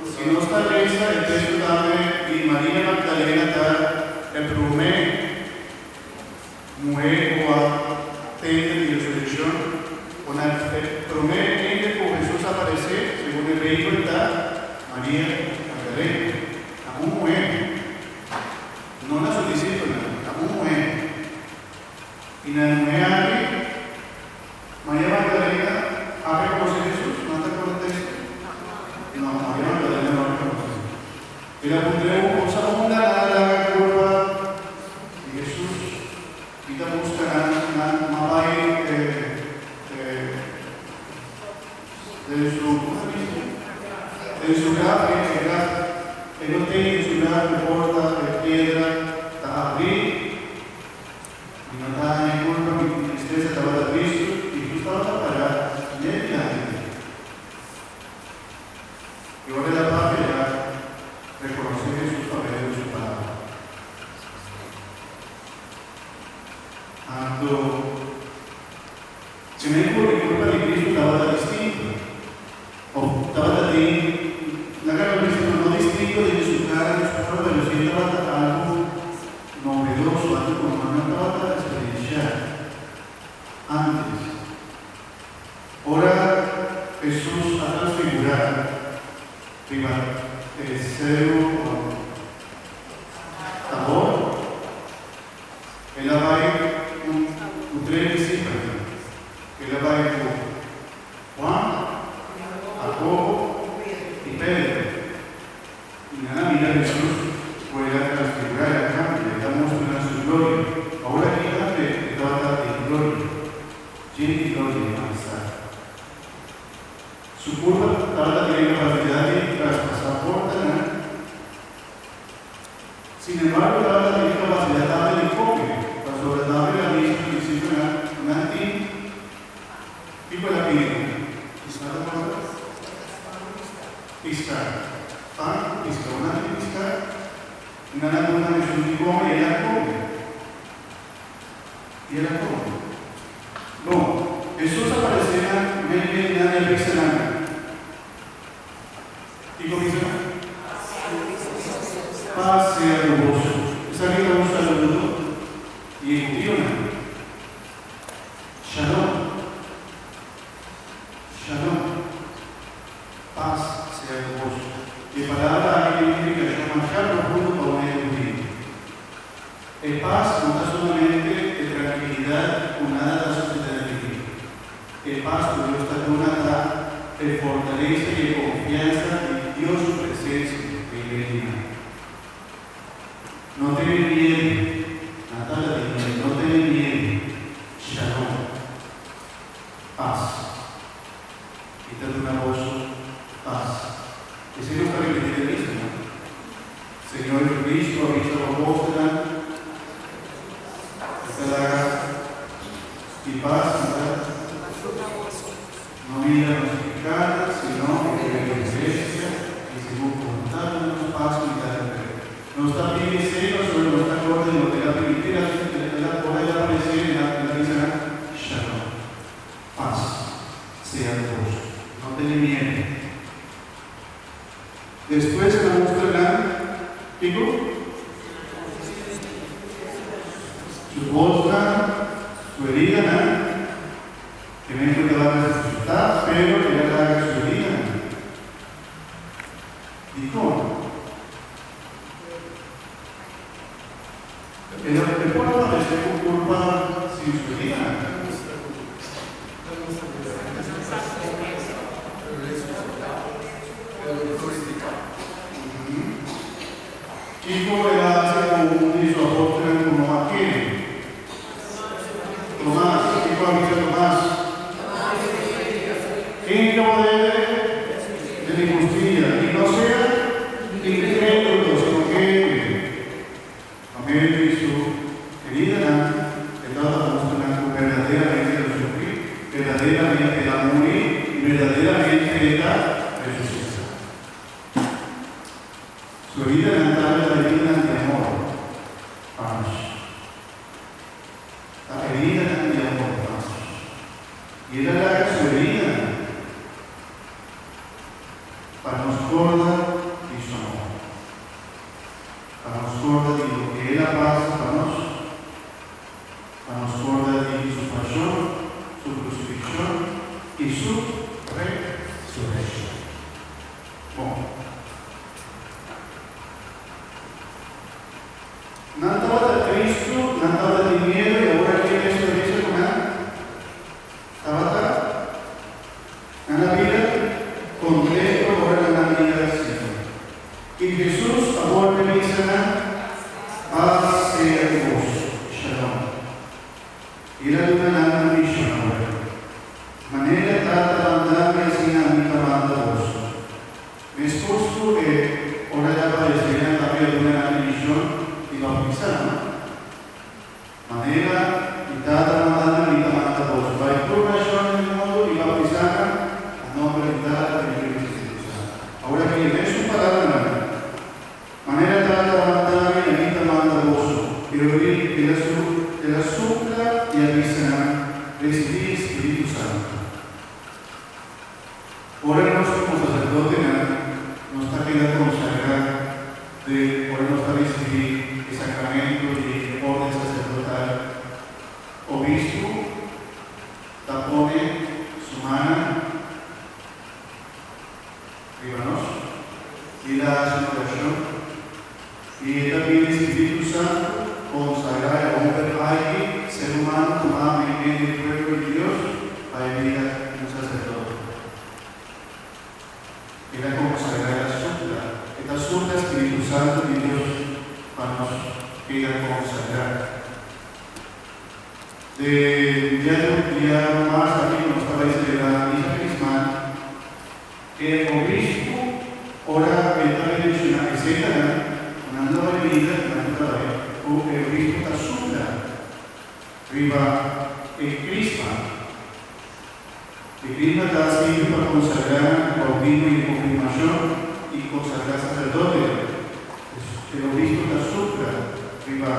Si nos ta lesa e teksto tambe di Maria Magdalena ta e promé. Muhé ku a tende di resurekshon, ku na e promé hende ku Hesus a aparesé, segun e Beibel, ta Maria Magdalena. Ta un muhé, no na su disipelnan, ta un muhé. I na e muhé aki, Maria Magdalena a rekonosé Hesus? Nan ta kòrda teksto? No, Maria Magdalena no a rekonosé. El a puntr'é un cosa unda nan a laga kurpa di Hesus. Mi ta buska nan, nan no a bai den su, como ta bisa? Den su graf, e graf, e no tene den su graf, e porta, e piedra ta abrí. Mi no ta haña kulpa, mi tristesa tabata bisto i Hesus tabata pará net dilanti mi. I ora el a papia el a rekonosé Hesus pa medio di su palabra. Anto, si men ku e kulpa di Kristu tabata distinto, òf tabata tin, laga nos bisa no, no distinto den su kara, den su forma, pero si tabata algu novedoso, algu ku no nan tabata eksperensiá ántes. Ora Hesus a transfigurá riba e seru Tabor, el a bai ku tres disipelnan. El a bai ku Juan, Jakobo i Pedro. I nan a mira Hesus ku el a transfigurá, el a kambia, el a mustra nan su gloria. Awor aki tambe e tabata den gloria. Yen di gloria i mahestad. Su kurpa tabata tin e kapasidat di traspasá portanan. Sinembargo, tabata tin e kapasidat tambe di kome, pasobra tambe el a bisa su disipelnan ku nan tin kiko el a pidi nan. Kisá ta kòrda? Piská. Pan ku piská. Nan tin piská i nan a duna Hesus di kome i el a kome. I el a kome. Bon, Hesus a paresé nan meimei di nan i a bisa nan, Kiko bisa nan? Pas sea ku boso. Esaki ta un saludo di e hudionan. Shalom. Shalom. Pas sea ku boso. E palabra aki tin un nifikashon masha profundo pa un hende hudio. E pas no ta solamente e trankilidat ku nada ta susedé na bida. E pas ku Dios ta duna ta e fortalesa i e konfiansa di Dios su presensia den medio di nan. No tene miedu, nan tabata tin miedu, no tene miedu, shalom, pas. Mi ta duna boso pas. Esei nos ta ripití den misa, no? Señor Jesucristo a bisa bo apóstelnan, Mi ta laga mi pas, mi ta no mira nos pecánan, sino e fe di Iglesia, i segun voluntad di nos pas mi ta ripé. Nos ta pidi esei pasobra nos ta corda di loke el a primintí, el a ora el a aparecé, el a bisa nan, Shalom, pas sea cu boso. No tene miedo. Despues el a mustra nan kiko? Su bosnan, su heridanan, e men ku tabata resusitá, pero el a laga su heridanan. Dikon? El a e por a paresé ku kurpa sin su heridanan. Kiko el a hasi ku un di su apòstelnan ku no a kere? Tomas. Kiko a bisa Tomas? Ken ta modele den mi kustilla i no sea inkrédulo, sino kere. Pa medio di su heridanan e tabata mustra nan ku berdaderamente el a sufri, berdaderamente el a muri i berdaderamente e ta resusitá. Su heridanan tabata heridanan di amor pa nos. Ta heridanan di amor pa nos. I el a laga su heridanan pa nos korda di su amor. Pa nos korda di loke El a pasa pa nos, pa nos korda di Su pashon, Su krusifikshon i Su resurekshon. Bon. Nan tabata tristu, nan tabata tin miedu i awor aki e mes ta bisa ku nan tabata nan a bira kontentu ora nan a mira Señor. I Hesus a bolbe bisa nan, Pas sea ku boso. Shalom. I el a duna nan un mishon awor. Manera e Tata a manda mi, asina ami ta manda boso. Meskos ku e ora el a aparesé nan tambe a duna nan e mishon di bautisá, no? Manera mi Tata a manda mi, mi ta manda boso. Bai tur nashon den e mundu i bautisá nan na nomber di Tata, di Yu i di Spiritu Santu. Awor aki e mesun palabranan, Manera Tata a manda mi, ami ta manda boso. Pero el a supla i a bisa nan, Risibí Spiritu Santu. Ora nos komo saserdotenan nos ta keda konsagrá den ora nos ta risibí e sakramento di e órden saserdotal, obispu ta pone su mannan riba nos i el a hasi un orashon i e ta pidi Spiritu Santu konsagrá e homber aki, ser humano tumá meimei di e pueblo di Dios, pa e bira un saserdote. El a konsagrá, el a supla, e ta supla Spiritu Santu di Dios pa nos keda konsagrá. Den dia dia mars aki nos ta bai selebrá Misa Crismal. E obispu ora e ta bendishoná e setanan ku nan ta bai bida, nan ku ta bai, ku e obispu ta supla riba e crisma. E crisma ta sirbi pa konsagrá bautismo i konfirmashon i konsagrá saserdotenan. E obispu ta supla riba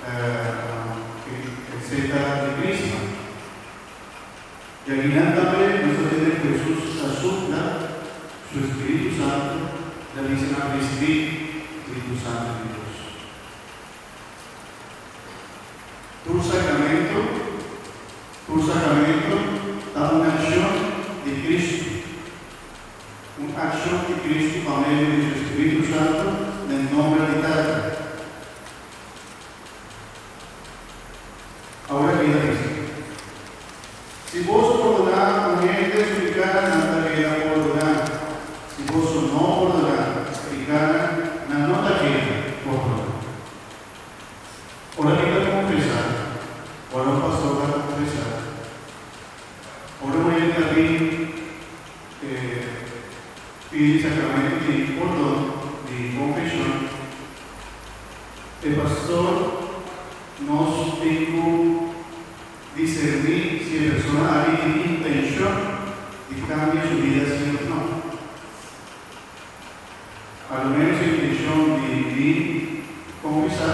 e seta di crisma. I akinan tambe nos ta tende ku Hesus ta supla su Spiritu Santu i ta bisa nan risibí Spiritu Santu di Dios. Tur sakramento, tur sakramento ta un akshon di Kristu, un akshon di Kristu pa medio di su Spiritu Santu den nomber di Tata. Awor aki ta bisa, Si boso pordoná un hende su pikánan, nan ta keda pordoná. Si boso no pordoná pikánan, nan no ta keda pordoná. Ora mi ta konfesá, ora un pastor ta konfesá, ora un hende ta bin pidi sakramento di pordon, di konfeshon, E pastor nos tin ku diserní si e persona aki tin intenshon di kambia su bida si òf no. A lo ménos e intenshon di bin konfesá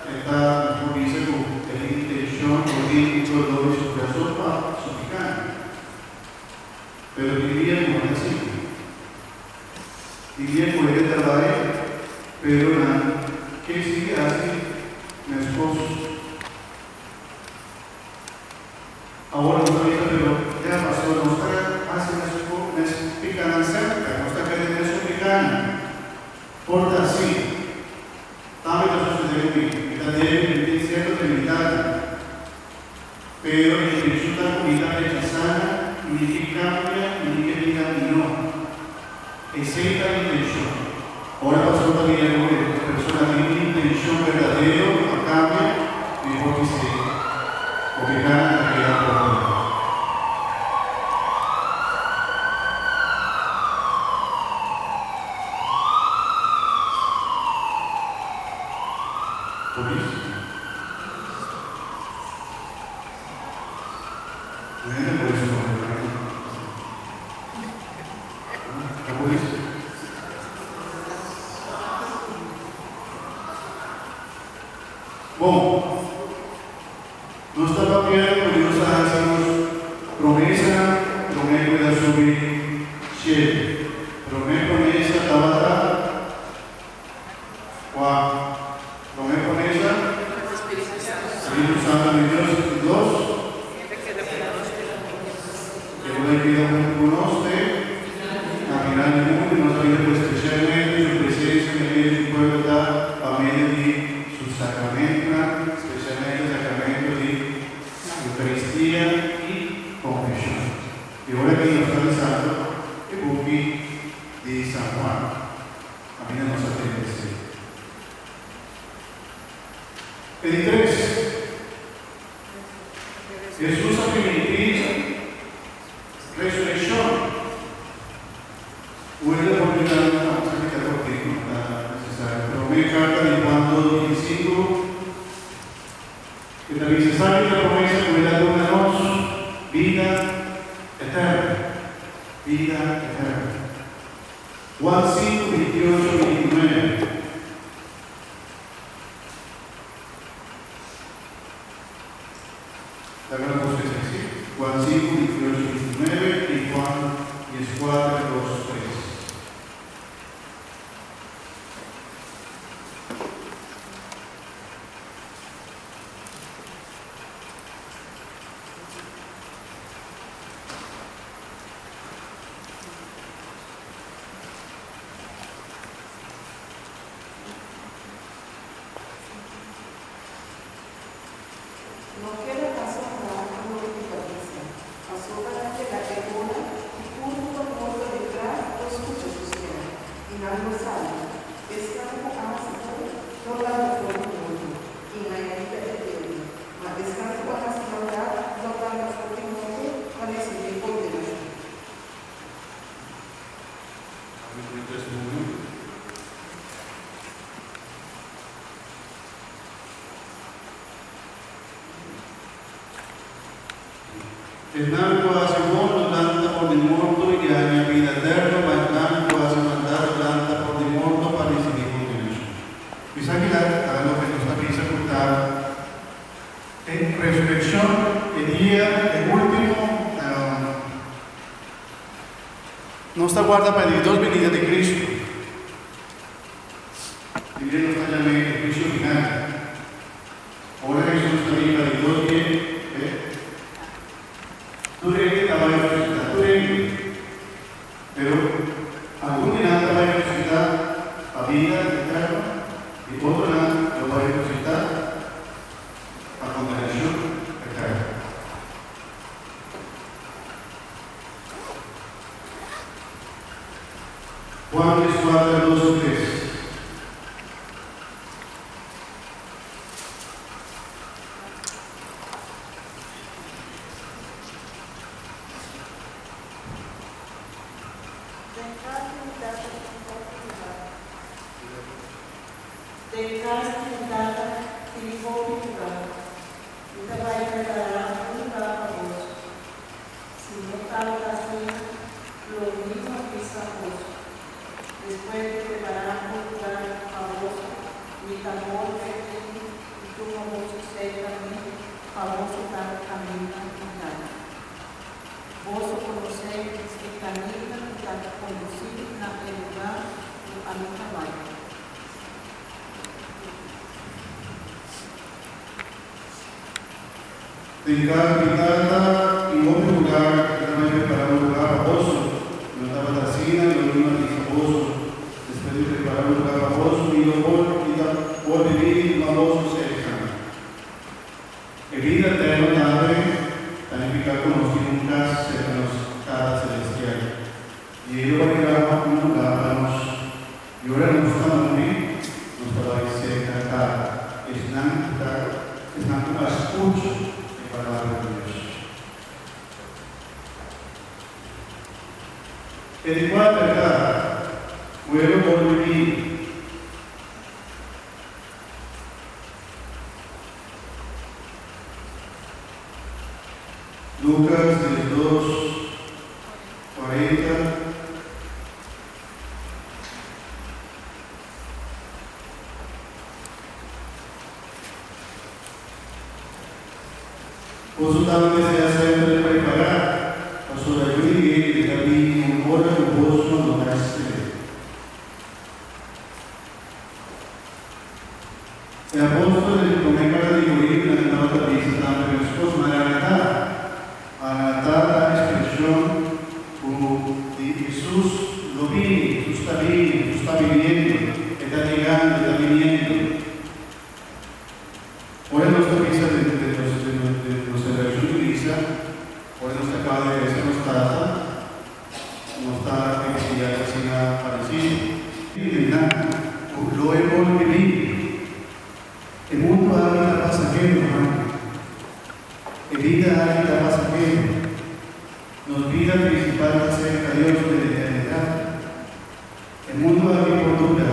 e ta nos por bisa ku e tin intenshon o tin un doló di su kurason pa su pikánan. Pero tin dia ku no ta asina. Tin dia ku hende ta bai, pero nan ke sigui hasi meskos. Awor nos ta bisa, pero ya pastor, nos ta hasi meskos, mes pikanan semper, nos ta kere mesun pikanan. Por ta asi, tambe ta sosodé ku mi. Mi ta débil, mi tin sierto debilidatnan. Pero e intenshon ta ku mi ta rechasá nan i mi ke kambia i mi ke bira mihó. Esei ta mi intenshon. Ora pastor ta mira ku e persona tin un intenshon berdadero pa kambia, mi por bis'é, Bo pekanan ta keda pordoná. Por bisa. Hende por esconde nan. Ta por eso. Bon, nos ta papia cu Dios a haci nos promesanan prome cu el a subi cielo. Prome promesa tabata cua? Prome promesa? Spiritu Santu di Dios. Di dos? E lo bai keda huntu ku nos te na final di mundu. I nos ta bira ku espesialmente su presensia den medio di su pueblo ta pa medio di su sakramentunan, spesialmente sakramento di Eukaristia i Konfeshon. I ora aki nos ta lesando e buki di San Juan. Kaminda nos a tende esei. E di tres, Hesus a primintí resurekshon. Unda por yuda nos ta mester kita kortiku, no ta nesesario. Promé karta di Juan dos 25, e ta bisa, Esaki ta promesa ku el a duna nos, bida eterno, bida eterno. Juan 5, 28, 29. Laga nos busca esei, sí. Juan 5, 28, 29 i Juan 14, 2, 3. No keda asombrá ku loke mi ta bisa, pasobra Esnan ku hasi bon lo lanta for di morto i haña bida eterno, ma esnan ku hasi maldat lo lanta for di morto pa risibí kondenashon. Esaki ta loke nos ta bisa ku ta e resurekshon, e dia, e último. Nos ta guarda pa e di dos binida di Kristu. Biblia nos ta yam'é e huisio final. Ora Hesus ta bin pa di dos bie, e tur hende ta bai resusitá, tur hende. Pero algun di nan ta bai resusitá pa bida eterno i otronan lo bai resusitá pa kondenashon eterno. Juan 14, 2 i 3. Den kas di mi tata tin hopi lugar. Den kas di mi tata tin hopi lugar. Mi ta bai prepará un lugar pa boso. Si no tabata asina, lo mi no bisa boso. Despues di prepará un lugar pa boso, mi ta bolbe bin i tuma boso serka mi pa boso ta kaminda mi ta. Boso konosé e kaminda ku ta kondusí na e lugá ku ami ta bai. Den kas di mi Tata tin hopi lugar, mi ta bai prepará un lugar pa boso. Mi no tabata asina, lo mi no a bisa boso. Despues di prepará un lugar pa boso, mi lo por i ta por bini i tuma boso serka mi. E bida eterno tambe ta nifiká ku nos tin un kas serka nos Tata Selestial, i e lo bai traha un lugar pa nos. I ora nos ta muri, nos ta bai serka Tata, esnan ku ta esnan ku a skucha e Palabra di Dios. E di kuater ta, ku e lo bolbe bini. Lukas 12, 40. Boso tambe sea semper prepará, pasobra Yu di Hende ta bini un ora ku boso no ta spera. E apóstol den promé karta di Korintonan tabata bisa tambe meskos, Maranatá! Maranatá ta ekspreshon ku di Hesus lo bini, Hesus ta bini, Hesus ta biniendo, E ta yegando, E ta biniendo. Ora nos ta bisa den den nos den nos den nos selebrashon di misa, ora nos ta kaba di resa nos Tata, nos ta eksigi algu asina paresido. Nan ku lo e bolbe bini. E mundu aki ta pasahero, ruman. E bida aki ta pasahero. Nos bida prinsipal ta serka Dios den eternidat. E mundu aki por dura.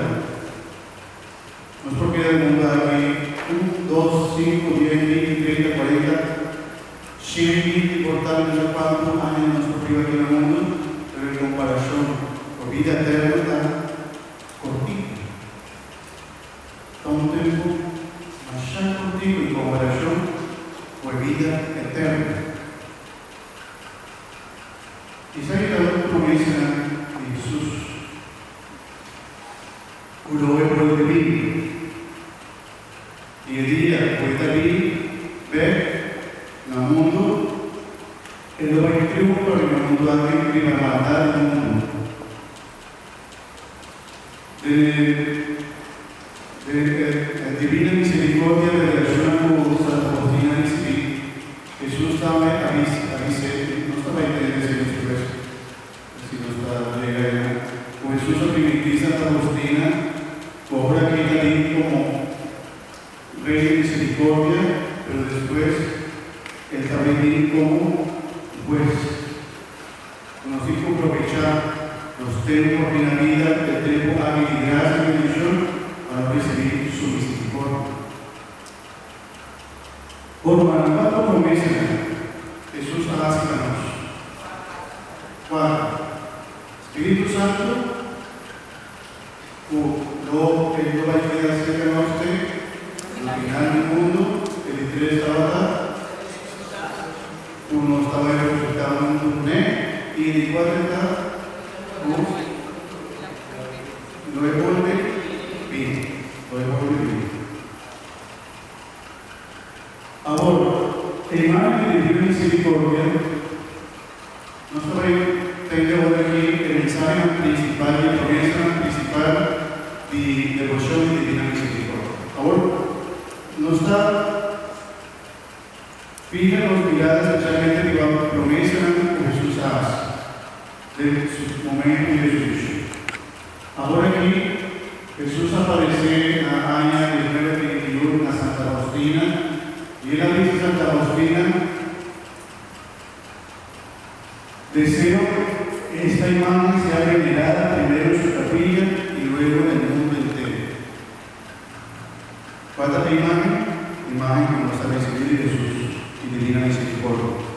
Nos por keda den mundu aki un, dos, sinku, dies, binti, treinta, kuarenta, shen, binti, por tal no sa kuantu aña nos por biba aki na mundu, pero en komparashon ku bida eterno ta kortiku. Ta un tempu masha kortiku en komparashon ku e bida eterno. Esaki ta un promesanan di Hesus. Ku lo e bolbe bini. I e dia ku e ta bini bèk na mundu, e lo bai triunfa riba mundu aki, riba maldat di mundu. Den e den e Divina Misericordia revelashonnan ku Santa Faustina a risibí, Hesus tambe a bisa a bis'é, nos ta bai tende esei despues. Si nos ta llega ayá. Ku Hesus a primintí Santa Faustina ku ora aki ta bin komo Rey di Misericordia, pero despues El ta bai bin komo Hues. Ku nos tin ku probechá nos tempu aki na bida, e tempu aki di grasia i bendishon, pa nos risibí Su misericordia. Bo rumannan, kua ta promesa ku Hesus a hasi pa nos? Kuater. Spiritu Santu, ku lo e lo bai keda serka nos te na final di mundu. E di tres tabata ku nos ta bai resusitá huntu kuné. I e di kuater ta ku lo e bolbe bini. Lo e bolbe bini. Awor, e imágen di Divina Misericordia. Nos ta bai tende ora aki e mensahenan prinsipal i e promesanan prinsipal di deboshon di Divina Misericordia. Awor, nos ta fiha nos mirada spesialmente riba promesanan ku Hesus a hasi den su momentu di resursishon. Awor aki, Hesus a aparesé na aña 1921 na Santa Faustina i el a bisa Santa Faustina, Deseo que esta imagen sea venerada primero en su capilla y luego en el mundo entero. Kua ta e imagen? Imagen ku nos ta risibí di Hesus i Divina Misericordia.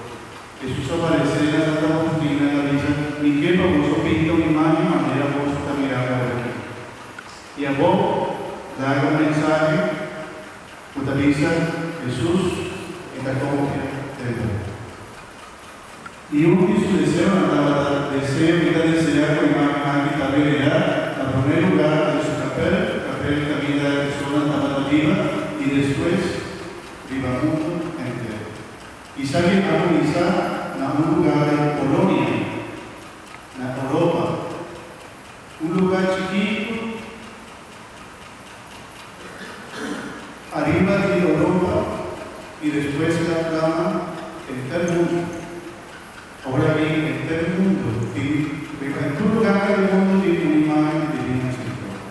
Hesus a paresé na Santa Faustina i a bisa, Mi ke pa boso pinta un imagen manera boso ta mirando awor aki. I abou laga un mensahe ku ta bisa, Hesus e ta konfia den bo. I un di su deseonan tabata deseo mi ta deseá ku imagen aki ta venerá na promé lugá den su kapèl, kapèl kaminda e personanan tabata biba, i despues riba mundu henter. Esaki a kuminsá na un lugá den Polonia, na Europa, un lugá chikitu ariba di Europa i despues el a plama henter mundu. Awor aki henter mundu tin, riba en tur lugar den mundu tin un imagen di Divina Misericordia.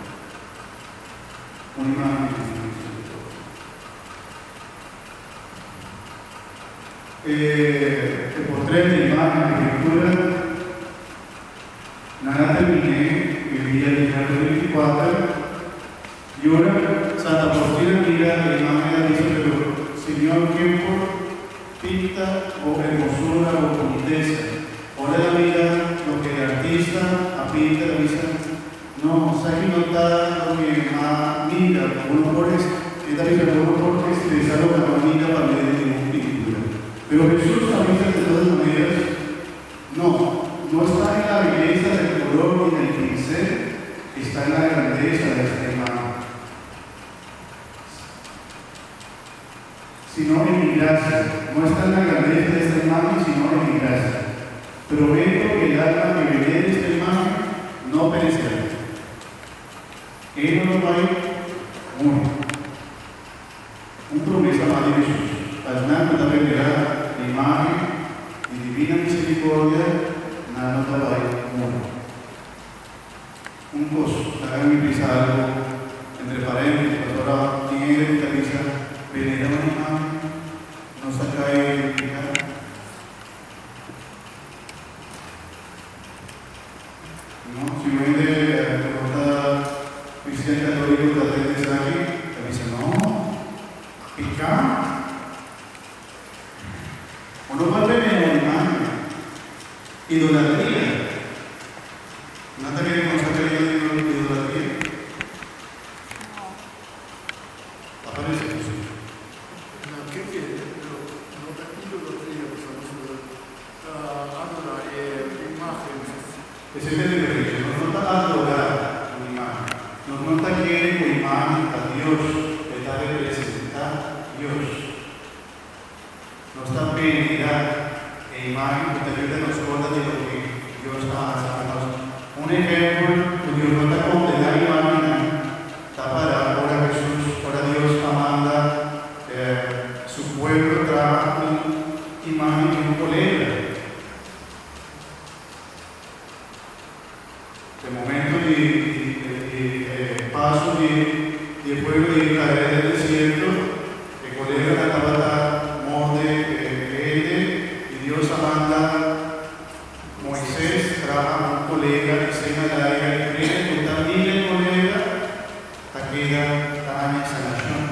Un imagen di Divina Misericordia. E portret, e imagen, e pintura. Nan a terminé e dia di hèrdè 24 i ora Santa Faustina mira e imágen a bisa, Pero, Señor, ken por pinta bo hermosura, bo bunitesa? Ora el a mira loke e artista a pinta, el a bisa, No, esaki no ta loke m'a mira. Bo no por, e ta bisa, bo no por expresa loke bo a mira pa medio di un pintura. Pero Hesus a bisa de todas maneras, No, no está en la belleza del color ni del pincel, está en la grandeza de esta imagen, sino en mi gracia. No está en la grandeza de esta imagen, sino en mi gracia. Prometo que el alma que venere esta imagen no perecerá. E no lo bai muri. Un promesa mas di Hesus, pa esnan ku ta venerá e imágen di Divina Misericordia, nan no ta bai muri. Un kos, laga mi bisa algu entre paréntesis, pasobra tin hende ku ta bisa, Venerá un imágen nos ta kai den piká. No, si un hende ku no ta cristian católico ta tende esaki, ta bisa, No, piká. Bo no por bebe un imagen. Idolatria. Nan ta kere konsa kere idolatria? Ta parece ku si. Nan ke kere, pero no ta idolatria pasobra nos Ta adorá e imágen. Esei ta e diferensia. Nos no ta adorá un imágen. Nos no ta kere ku imágen ta Dios, e ta representá Dios. Nos ta venerá e imágen ku ta yuda nos korda di loke Dios a hasi pa nos. Un ehèmpel ku Dios no ta kondená imágennan ta pará ora Hesus, ora Dios a manda su pueblo traha un Imagen di un kolebra. E momento di di e paso di di e pueblo di Israel den desierto, e kolebranan tabata morde e hende i Dios a manda Moises traha un kolebra i sena laira i tur hende ku ta mira e kolebra ta keda ta haña sanashon.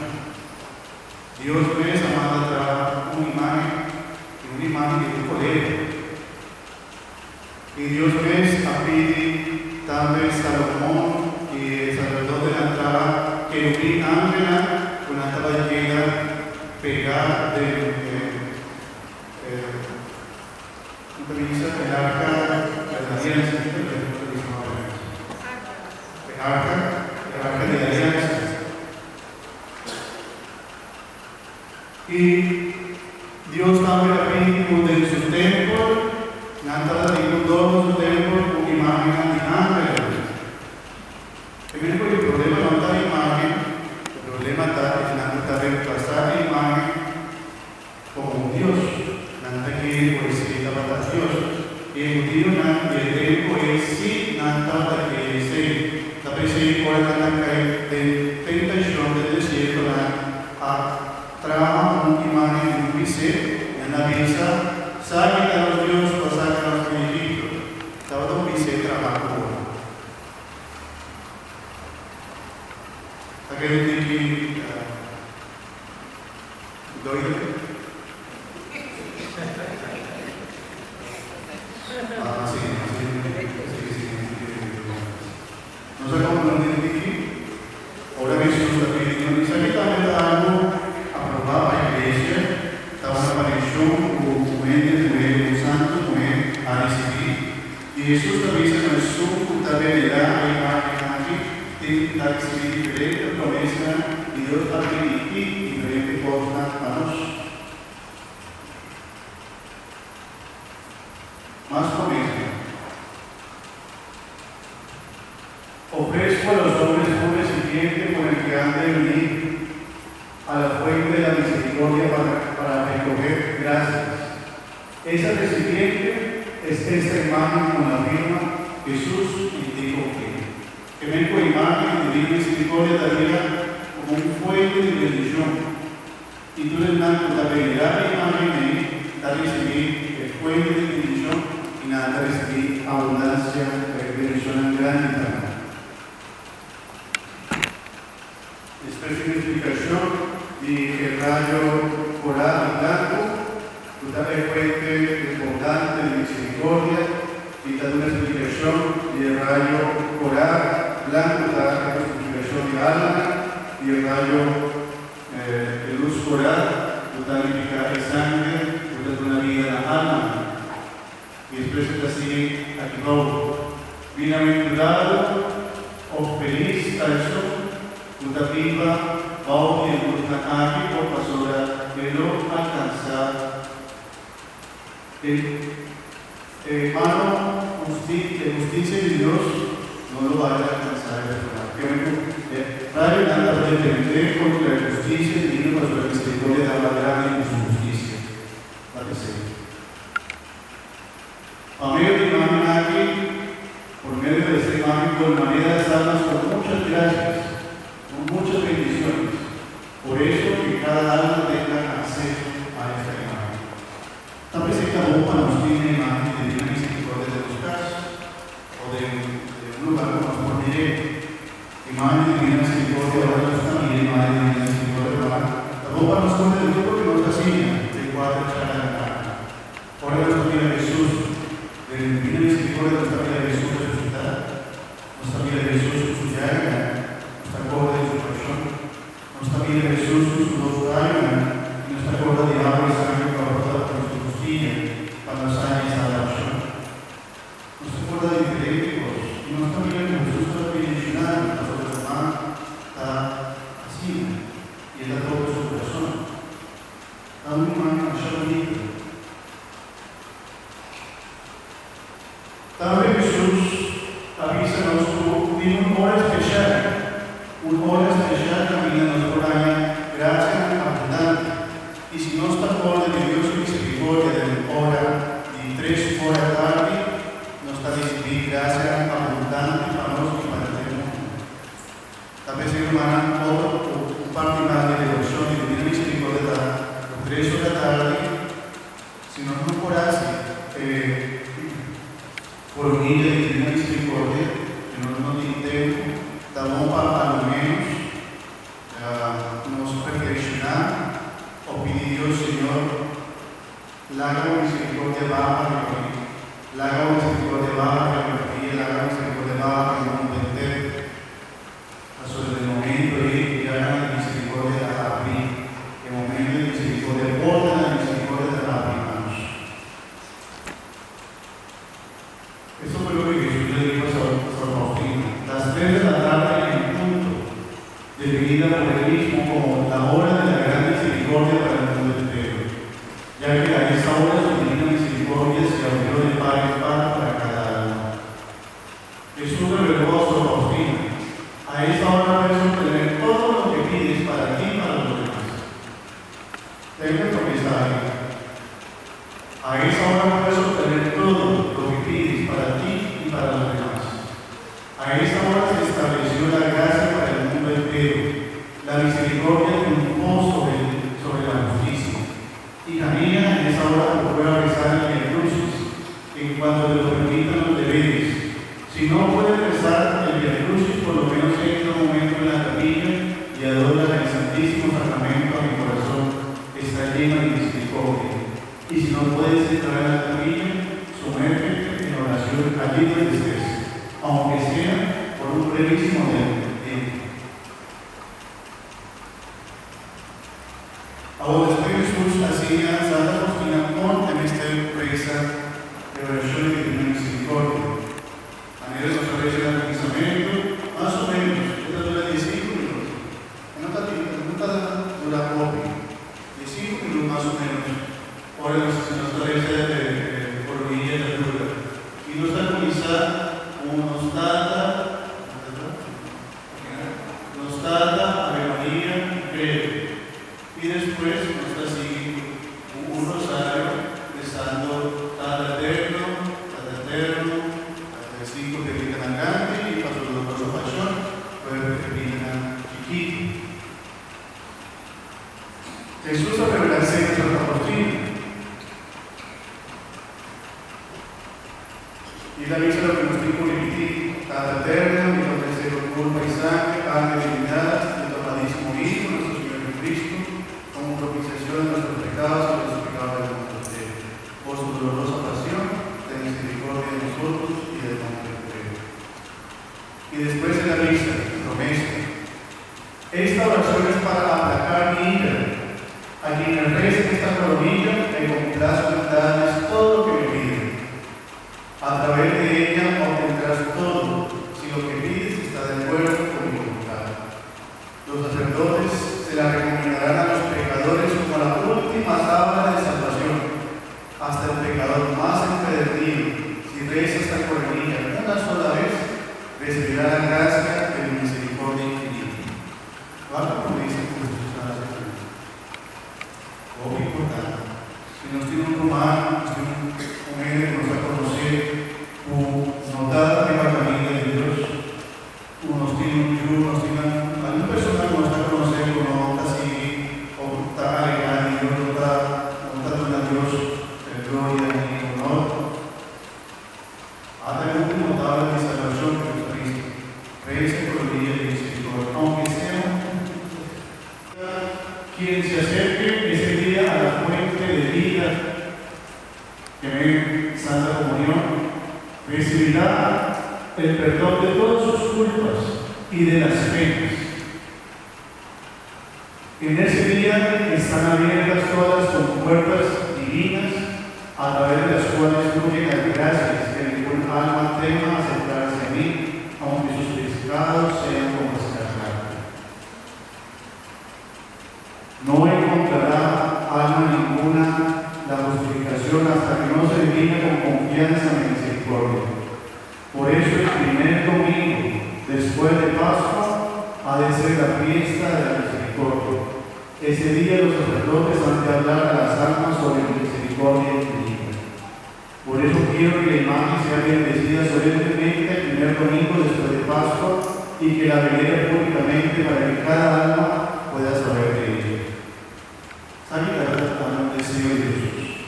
Dios mes a manda traha un imágen i un imágen di un kolebra. I Dios mes a pidi tambe Salomon i e saserdotenan traha kerubin angelnan ku nan tabata keda pegá den e, e, ku ta bisa e arka di aliansa, ku ta bisa mas o menos? E arka, e arka di aliansa. I Dios tambe a pidi ku den su tempel nan tabata tin ku dorna su tempel ku imágennan di angelnan. E mester ku e problema no ta imágen, e problema ta esnan ku ta remplasá e imágen komo un dios. Nan ta kere ku esei tabata Dios. I e hudionan di e tempu ei sí nan tabata kere esei. Ta p'esei ora nan a kai den tentashon den desierto nan a traha un imágen di un bisé i nan a bisa, Saki ta nos Dios ku a saka nos di Egipto. Tabata un bisé trahá ku oro. Ta kere tiki duidelijk? Ah, sí, sí, sí, sí, Nos a comprendé tiki? Ora Hesus ta pidi nos esaki tambe ta algu aprobá pa iglesia, ta un aparishon ku un hende muhé, un santu muhé, a risibí. I Hesus ta bisa ku esun ku ta venerá e imágen aki tin ta risibí diferente promesanan i Dios a primintí diferente kosnan pa nos. Mas promesanan. Ofrezco a los hombres un recipiente con el que han de venir a la fuente de la misericordia para, para recoger gracias. Ese recipiente es esta imagen con la firma Jesús en ti confío. Ke men ku imágen di Divina Misericordia ta bira komo un fuente di bendishon, i tur esnan ku ta venerá e imágen ei ta risibí e fuente di bendishon i nan ta risibí abundansia e bendishonnan grandi tambe. Despues di un eksplikashon di e rayo korá i blanku, ku ta e fuente desbordante di miserikordia, i ta duna eksplikashon di e rayo korá blanku ta e personifikashon di almanan, i e rayo e lus korá ku ta nifiká e sanger ku ta duna bida na almanan. I despues e ta sigui aki bou, Bienaventurado òf felis ta esun ku ta biba bou di e lusnan aki por pasobra e lo alkansá e e mano husti e hustisia di Dios no lo bai alkansá e persona. Keme ku e rayonan ta defendé kontra e hustisia divino pasobra e miserikordia ta mas grandi ku su hustisia. Ta p'esei. Pa medio di imagen aki, por medio de esta imagen colmaré las almas con muchas gracias, con muchas bendiciones. Por eso que cada alma tenga acceso a esta imagen. Ta p'esei ta bon pa nos tin e imagen di Divina Misericordia den nos cas o den un lugar cu nos por mir'é. Imagen di Divina Misericordia ora nos ta mira imagen di Divina Misericordia pa ta bon pa nos konta di tur loke nos ta siña den kuater charlanan aki. Ora nos ta mira Hesus den Divina Misericordia nos ta mira Hesus resusitá, nos ta mira Hesus ku su llaganan, nos ta korda di su pashon, nos ta mira Hesus ku su dos rayonan i nos ta korda di awa i sangre ku a brota for di su kustilla pa nos haña e salbashon. Nos ta korda diferente kos i nos ta mira ku Hesus ta bendishoná nos pasobra su man ta asina i e ta toka su kurason. Ta un imagen masha bunita. Tambe Hesus a bisa nos ku tin un ora spesial, un ora spesial kaminda nos por haña grasianan abundante. I si nos ta kòrda di Dios su miserikordia den un ora di tres ora tardi, nos ta risibí grasianan abundante pa nos i pa henter mundu. Ta p'esei rumannan, otro un parti mas di deboshon di Divina Misericordia ta ku tres ora tardi, si nos no por hasi e coronilla di Divina Misericordia, si nos no tin tempu, ta bon pa a lo menos nos reflekshoná o pidi Dios, Señor, laga bo misericordia baha riba mi, laga bo misericordia. Eso fue lo que Jesús le dijo a Sor Faustina. Las 3 de la tarde en punto, definida por él mismo como la hora de la gran misericordia para el mundo entero, ya que a esa hora su divina misericordia se abrió de par en par para cada alma. Jesús reveló a Sor Faustina: a esa hora puedes obtener todo lo que pides para ti y para los demás. Tengo promesa ahí. A esa hora puedes obtener todo lo que pides para ti y para los demás. A esa hora se estableció la gracia para el mundo entero. La misericordia triunfó sobre la justicia. Hija mía, en esa hora procura rezar el Via Crucis, en cuanto te lo permitan los deberes. Si no puedes rezar el Via Crucis, por lo menos entra un momento en la capilla y adora el Santísimo Sacramento a mi corazón. Está lleno de misericordia. Y si no puedes entrar en la capilla, sumérgete en oración allí donde estés, aunque sea por un brevísimo tiempo. Ahora después Jesús hacía Santa Faustina con en esta reza de oración de divina misericordia. Manera nos aparece el pensamiento, más o menos, esta dura 15 minutos. No está dura poco, 15 minutos más o menos. Ahora nos aparece de coronilla de dura. Y nos da comenzar un tata, nos tata, Ave María, Credo. Y después nos da así un rosario rezando Tata Eterno, Tata Eterno, hasta el 5 que grande y pasó doloroso pasión, luego termina chiquito. Jesús a revelarse a Santa Faustina. Y la dice lo que nos dijo repetir: Tata Eterno, mi tercero culpa y sangre, carne divinidad, de tu amadísimo Hijo, nuestro Señor Jesucristo, como propiciación de nuestros pecados y de los pecados del mundo entero. Por su dolorosa pasión, ten misericordia de nosotros y del mundo entero. Y después de la misa, promesa. Esta oración es para aplacar mi ira. A quienes recen esta coronilla, me complazco en darles todo lo que me piden. A través de ella obtendrás todo, si lo que pides está de acuerdo con mi voluntad. Los sacerdotes se la recomendarán a los pecadores como la última tabla de salvación. Hasta el pecador más empedernido, si reza esta coronilla una sola vez, recibirá la gracia de mi misericordia infinita. Guarda como dice Jesús a la Muy importante. Si nos tiene un romano, nos tiene un héroe que nos va a conocer, un notable de la familia de Dios, nos tiene un yu, nos tiene alguna persona que nos va a conocer, que no está así, o está alegre, Dios, no está dando a Dios gloria ni honor. Hasta el último tabla de salvación que nos dice, reza por el día de misericordia, aunque sea quien se acerque ese día a la fuente de vida que ven Santa Comunión, recibirá el perdón de todas sus culpas y de las penas. En ese día están abiertas todas las compuertas divinas a través de las cuales fluyen las gracias que ningún alma tema acercarse a mí, aunque sus pecados sean como escarlata. No encontrará alma ninguna la justificación hasta que no se dirija con confianza en mi misericordia. Por eso el primer domingo después de Pascua ha de ser la fiesta de la misericordia. Ese día los sacerdotes han de hablar a las almas sobre mi misericordia infinita. Por eso quiero que la imagen sea bendecida solemnemente el primer domingo después de Pascua y que la venere públicamente para que cada alma pueda saber de ella. ¿Saben la verdad del Señor Jesús?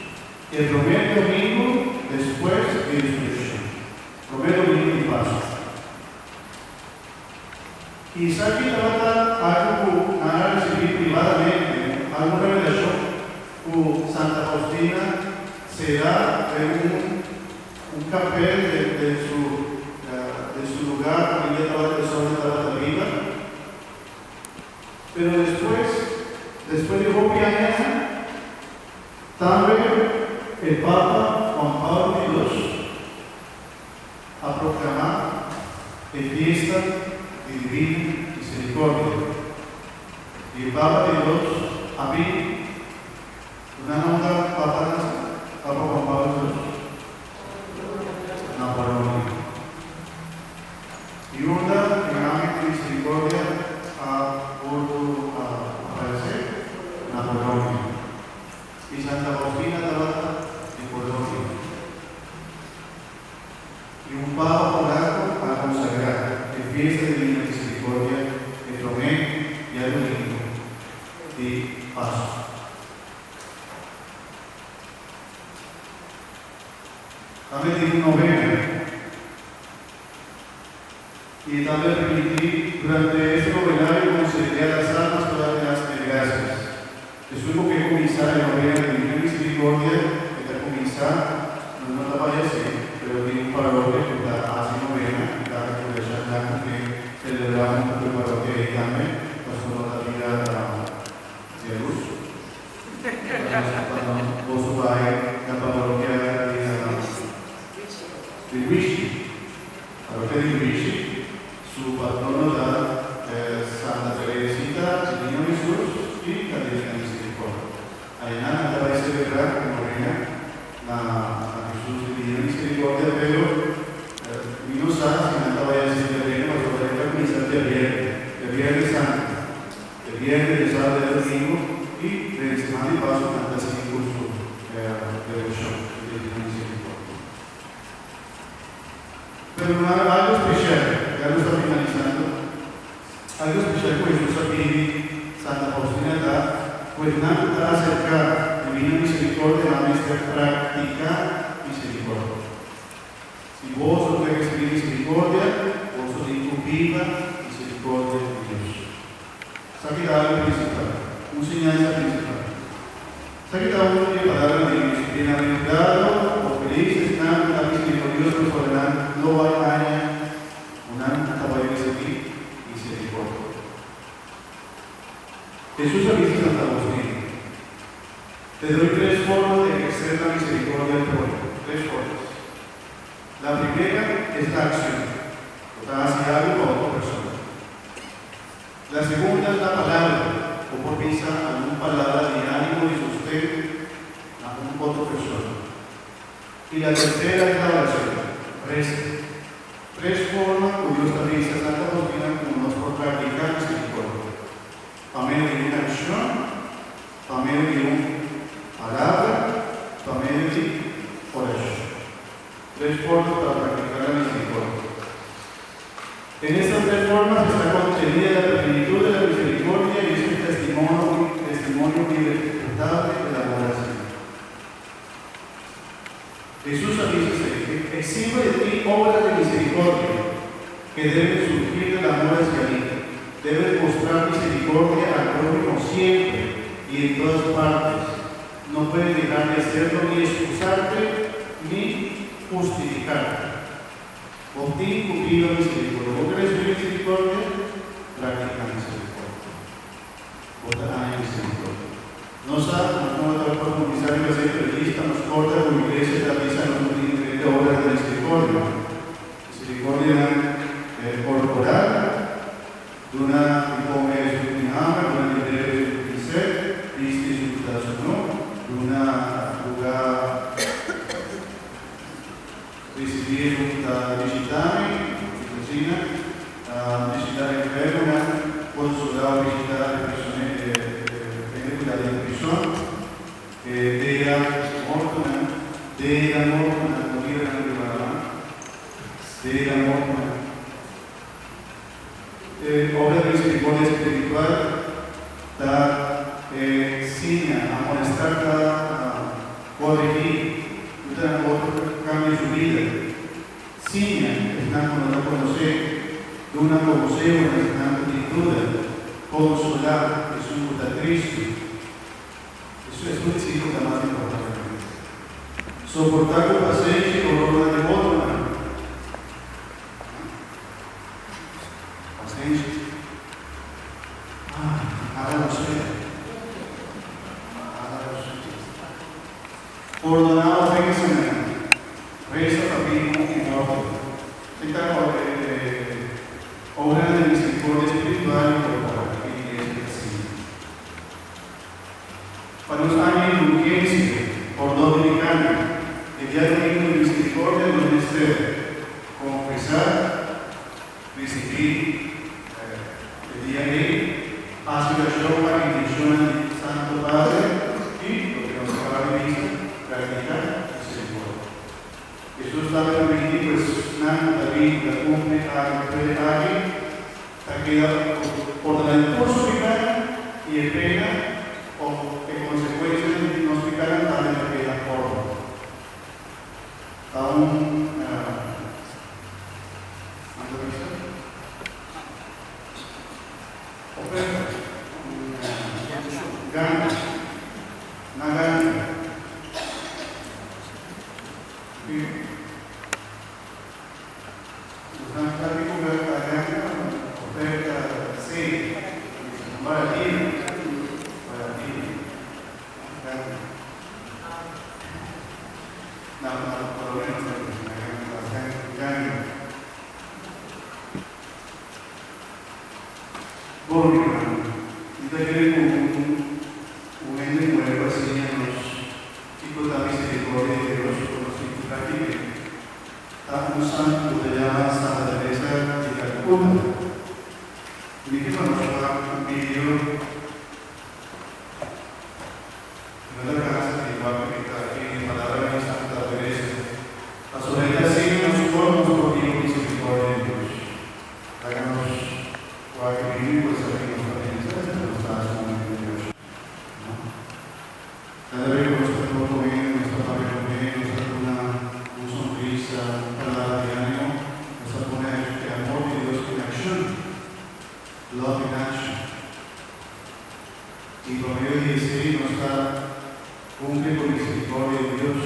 El primer domingo después de resurrección. Primer domingo de Pascua. Quizá aquí trata algo que a recibir privadamente, alguna revelación que Santa Faustina se da en un papel de su lugar, donde ella estaba de sol, estaba viva. Pero después de hopi aña, también el Papa Juan Pablo II Y un papa polaco a consagra e fiesta Divina Misericordia e promé diadomingo di Pascu. Tambe tin un novena y tambe a permiti durante este novenario concede a las almas todas clase de gracias. Esun ku ke kuminsá e novena di Divina Misericordia e ta kuminsá, nos no ta bai hasi, pero tin un parokia ku ta hasi novena i ta aprovechá nan ku ke selebrá huntu ku e parokia ei tambe, pasobra no ta bira dialus. Pa nos boso bai na parokia di Wishi. Parokia di Wishi su patrono ta Santa Teresita di Niño Hesus i la Divina Misericordia. Ayanan nan ta bai selebrá e novena na Hesus di Niño Misericordia, pero mi no sa si nan ta bai hasi diabierne pasobra e ta kuminsá diabierne, diabierne santu, diabierne, diasabra, diadomingo i den semana di Pasku nan ta sigui ku su deboshon di Divina Misericordia. Pero no era algo special, ya nos ta finalisando, algo special cu Hesus a pidi Santa Faustina ta cu esnan cu ta acerca Divina Misericordia nan mester practica misericordia. Si boso ke ricibi misericordia, boso tin cu biba misericordia di Dios. Esaki ta algo principal, un siñansa principal. Esaki ta uno di e palabranan di Dios, Bienaventurado o felis esnan ku ta miserikordioso pasobra nan lo bai haña ku nan ta bai risibí miserikordia. Hesus a bisa Santa Agustin, Te doy tres formas de ehercer la misericordia al prójimo, tres formas. La primera es la acción, bo ta hasi algu pa otro persona. La segunda es la palabra, bo por bisa algun palabra di ánimo i sosten na un otro persona. I la tercera es la oracion, resa. Tres forma ku Dios ta bisa Santa Faustina ku nos por practica misericordia, pa medio di un accion, pa medio di un palabra, pa medio di oracion. Tres forma pa practica la misericordia. En estas tres formas está contenida la plenitud de la misericordia y es un testimonio, testimonio irrefutable del amor al Señor. Jesús a bisa exijo de ti obras de misericordia que deben surgir del amor hacia mí. Debes mostrar misericordia al prójimo siempre y en todas partes. No puedes dejar de hacerlo ni excusarte ni justificarte. Bo tin ku biba misericordia. Bo kere sufri misericordia? Practica misericordia. Bo ta haña misericordia. Nos sa ku nos no ta profundisa riba esei, pero djis pa nos corda ku Iglesia ta bisa nos no tin diferente obras di misericordia. Misericordianan corporal, duna di come esun ku tin hamber, duna di bebe esun ku tin sed, bisti esun ku ta sunú, duna lugar. Risibí esun ku ta bishitá mi, mi kusina, bishitá enfermonan, konsolá o bishitá e persone, e hende ku ta den prison, e dera mortonan, dera mortonan, no tira nan riba laman, dera mortonan. E obra di misericordia spiritual ta e siña, amonestá ta corregí, yuda nan otro cambia su bida. Siña esnan cu no ta conoce, duna conseho na esnan cu tin duda, consolá esun cu ta tristu. Esun esun disipel ta mas importante. Soportá cu pasenshi erornan di otronan. Pasenshi. Ah, hala lo sea. Hala lo sea. Pordoná ofensanan. Resa pa bin un i otro. E ta obranan di misericordia spiritual i corporal ku e Iglesia ta sigui. Pa nos haña indulgensia, pordon di pecado, e dia domingo di misericordia nos mester confesa, ricibi e dia ei, haci oracion pa intencionnan di Santo Padre y, loke nos a caba di bisa, practica misericordia. Hesus tabata primintí ku esnan ku ta bin ta kumpli aki ku e aki ta keda pordoná di tur su pikánan i e pena òf e konsekuensianan di nos pikánan tambe ta keda pordoná. Ta un nan ta bisa oferta, un gana, na gana. Sí. Nos ta di ku a gana oferta sí. Baratino. Baratino. Gana. No, no, por lo menos na gana, gana. Bon, mi hermano, mi ta kere ku un hende muher pa siña nos kiko ta misericordia di Dios ku nos tin ku praktik'é. Ta un santu ku ta yama Santa Teresa di Calcuta. Mi ke pa nos wak un video. No ta cansa di wak e ta aki e palabra di Santa Teresa. Pasobra e ta siña nos kon nos por biba misericordia di Dios. Laga nos wak e video ku esaki nos ta pensa mientras nos ta hasi un momento di oracion. No? Cada bes ku nos ta topa ku hende, nos ta papia ku hende, nos ta duna un sonrisa, un palabra di animo, nos ta pone e amor di Dios en accion. Love in action. I pa medio di esei nos ta kumpli ku misericordia di Dios.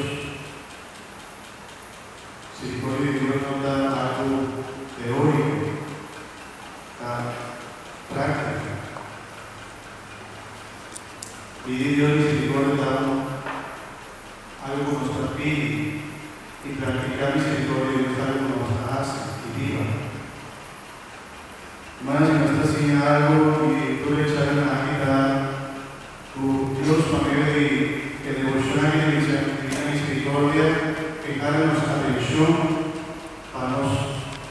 Misericordia di Dios no ta algu teóriko, ta práktiko. Pidi Dios misericordia ta algu ku nos ta pidi, i praktiká misericordia di Dios ta algu ku nos ta hasi i biba. Mas si nos ta siña algu di tur e charlanan aki ta ku Dios pa medio di e deboshon aki di Divina Misericordia ke hala nos atenshon pa nos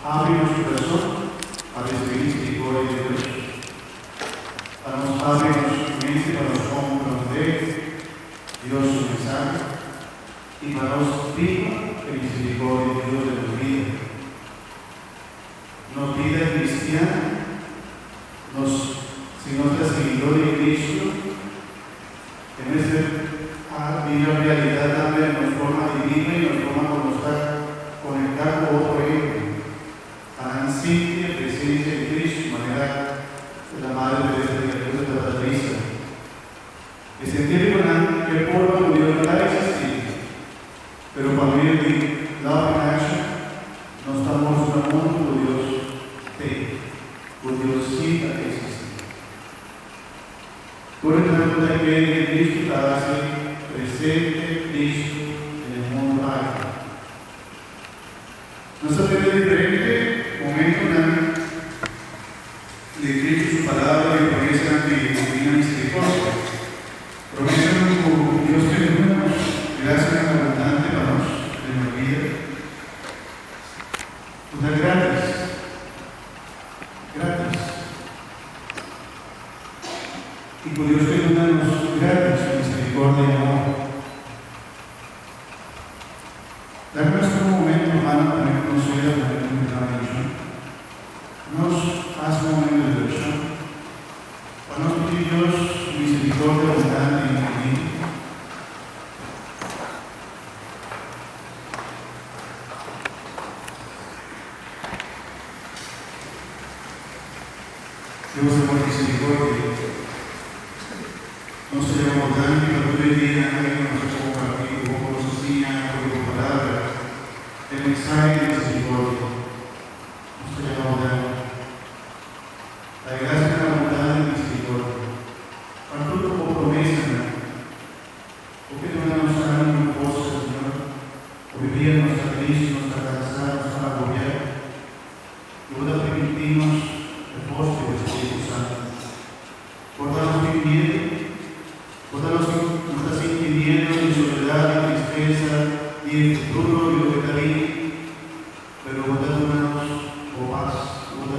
abri nos kurason pa risibí misericordia di Dios, pa nos abri nos mente pa nos komprondé Dios su mensahe i pa nos biba e misericordia di Dios den nos bida. Nos bida cristian, nos, si nos ta siguidor di Cristo, e mester a bira realidad tambe den nos forma di biba y nos forma con nos ta conecta cu otro hende, pa nan sinti e presencia di Cristo, manera la Madre Teresa di Calcuta tabata bisa. E sentir cu nan ke forma cu Dios no ta existi, Pero pa medio di Love in Action nos ta mustra mundu ku Dios t'ei, ku Dios sí ta eksistí. Tur esnan ku ta kere den Kristu ta hasi presente Kristu den e mundu aki. Nos ta tene diferente momentunan den Kristu su Palabra di promesanan di Divina Misericordia. Promesanan ku Dios ke duna nos, grasianan abundante pa nos den nos bida, ku ta gratis, gratis, i ku Dios ke duna nos gratis su misericordia i amor. Laga nos tuma un momento, hermano, pa nos considera prome ku nos entra na mishon. Nos hasi un momento di orashon pa nos pidi Dios su misericordia abundante i infinito. Dios amor i misericordia, nos ta yama bo danki pa tur e dianan aki ku nos a kompartí ku bo ku nos a siña for di bo Palabra e mensahe di misericordia. Nos ta yama bo danki pa e gracianan abundante di misericordia, pa tur bo promesanan. Bo ke duna nos ánimo i forsa, Señor. Hopi bia nos ta tristu, nos ta kansá, nos ta agobiá. I bo ta permití nos e forsa di bo Spiritu Santu. Por ta nos tin miedu, por ta nos nos ta sinti miedu di soledat, di tristesa, di e futuro, di loke ta bini, pero bo ta duna nos bo pas, bo ta.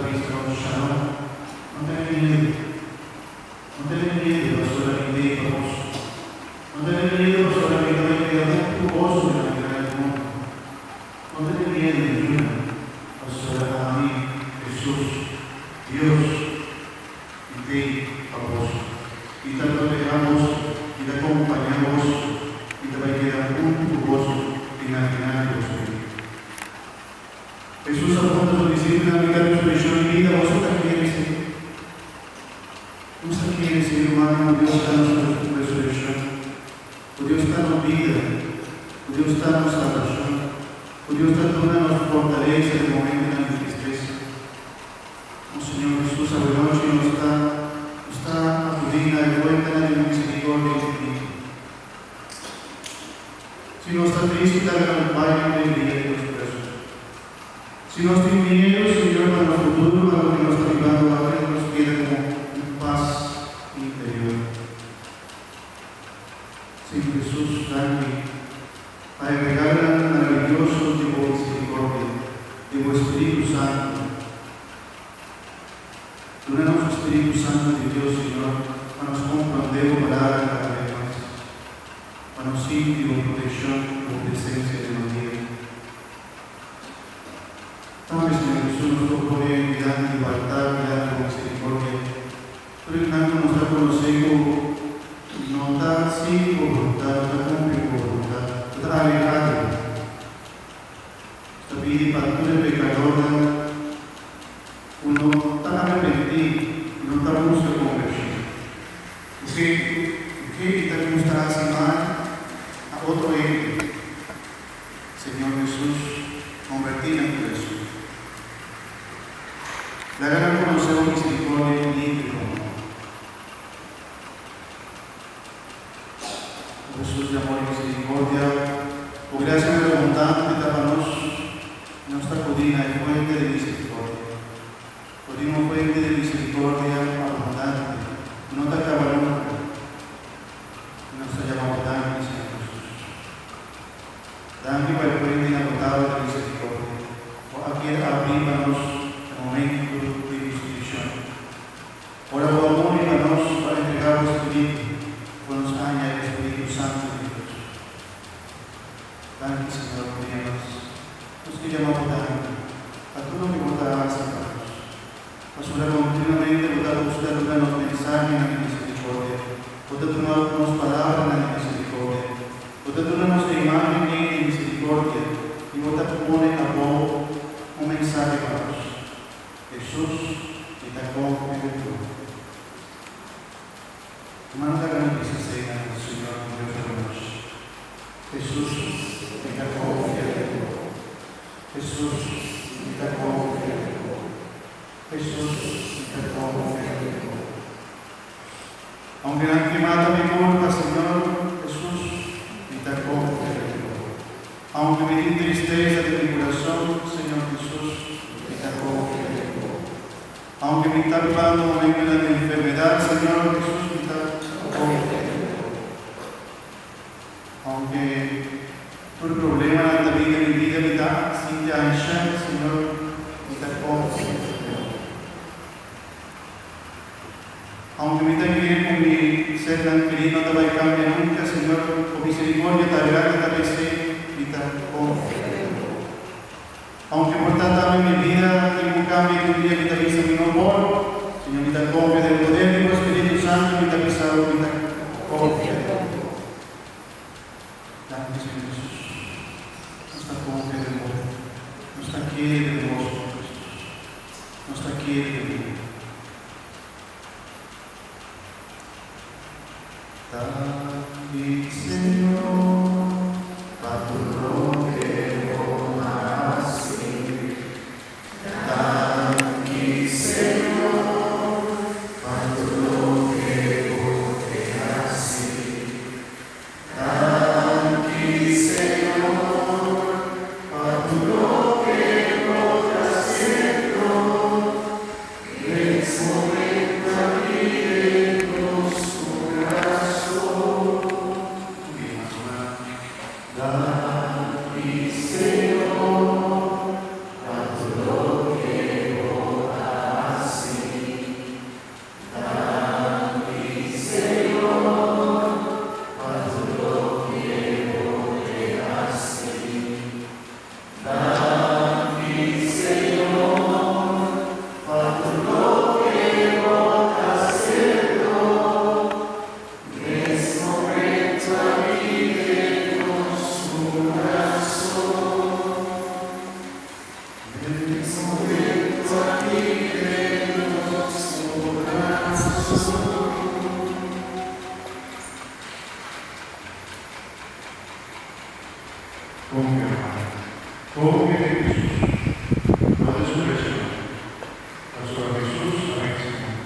No tene miedu, yunan, pasobra ami, Hesus, Dios, mi t'ei pa boso. Mi ta protehá boso, mi ta kompañá boso, mi ta bai keda huntu ku boso te na final di boso bida. Hesus a puntra su disipelnan, Mi ta resurekshon i bida, boso ta kere esei? Nos ta kere esei, rumannan, ku Dios ta nos resurekshon, ku Dios ta nos bida, ku Dios ta nos salbashon, ku Dios ta duna nos fortalesa den momentunan di tristesa. Nos Señor Hesus, awenochi nos ta nos ta akudí na e fuentenan di bo misericordia infinito. Si nos ta tristu, laga nos bai na alegria di nos kurason. Si nos tin miedu, Señor, pa nos futuro, pa loke nos ta bibando aki, laga nos keda ku un pas interior. Señor Hesus, danki pa e regalonan maravioso di bo misericordia, di bo Spiritu Santu. Duna nos e Spiritu Santu di Dios, Señor, pa nos comprende bo Palabra cada bes mas. Pa nos sinti bo protekshon i bo presensia den nos bida. Tambe, Señor Hesus, nos por pone dilanti di bo altar, dilanti bo misericordia, tur esnan ku nos ta konosé ku no ta sigui bo boluntat, no ta kumpli ku bo boluntat, ku ta alehá di bo. Nos ta pidi pa tur e pekadornan ku no ta arepentí i no ta buska konvershon. Ku ke i ta gusta hasi mal na otro hende, Señor Hesus, konvertí nan kurason. Laga nan konosé bo miserikordia infinito i bo amor. O Hesus di amor i miserikordia, bo grasia abundante ta pa nos, i nos ta akudí na e fuente di miserikordia. Bo tin un fuente di misericordia abundante cu no ta caba nunca. I nos ta yama bo danki, Señor Jesus. Danki pa e fuente inagotable di misericordia cu a keda abrí pa nos na momento di crucifixion. Ora bo a muri pa nos, bo a entregá bo Spiritu pa nos haña e Spiritu Santu di Dios. Danki, Señor, un dia mas. Nos ke yama bo danki pa tur loke bo ta hasi pa nos. Pasobra kontinuamente bo ta buska duna nos mensahenan di miserikordia, bo ta duna nos palabranan di miserikordia, bo ta duna nos e imágen ei di miserikordia i bo ta pone abou un mensahe pa nos, Hesus, mi ta konfia den bo. Manda gran bisa sena nos Señor con Dios ora nos. Hesus, mi ta confia den bo. Hesus, mi ta confia den bo. Hesus, mi ta confia den bo. Aunke nan ke mata mi culpa, Señor Hesus, mi ta confia den bo. Aunke mi tin tristeza den mi curason, Señor Hesus, mi ta confia den bo. Aunke mi ta bibando momentonan di enfermedat, Señor Hesus, mi ta konfia den Bo. Aunke tur problemanan ta bin den mi bida, mi ta sinti ansha, Señor, mi ta konfia den Bo. Aunke mi ta kere ku mi sernan kerí no ta bai kambia nunka, Señor, Bo miserikordia ta grandi ta p'esei mi ta konfia den Bo. Aunke por ta tambe mi bida tin un cambio di un dia mi ta bisa mi no por, Señor mi ta confia den poder di bo Spiritu Santo mi ta bisa bo mi ta confia den bo. Danki Señor Jesus. Nos ta confia den bo. Nos ta kere den bo Señor Jesus. Nos ta kere den bo. Danki Señor pa tur loke bo hasi. Danki Señor pa tur loke bo te hasi. Danki Señor pa tur loke bo ta hasiendo. Hesus. No despresiá. Pasobra Hesus a vense mundu.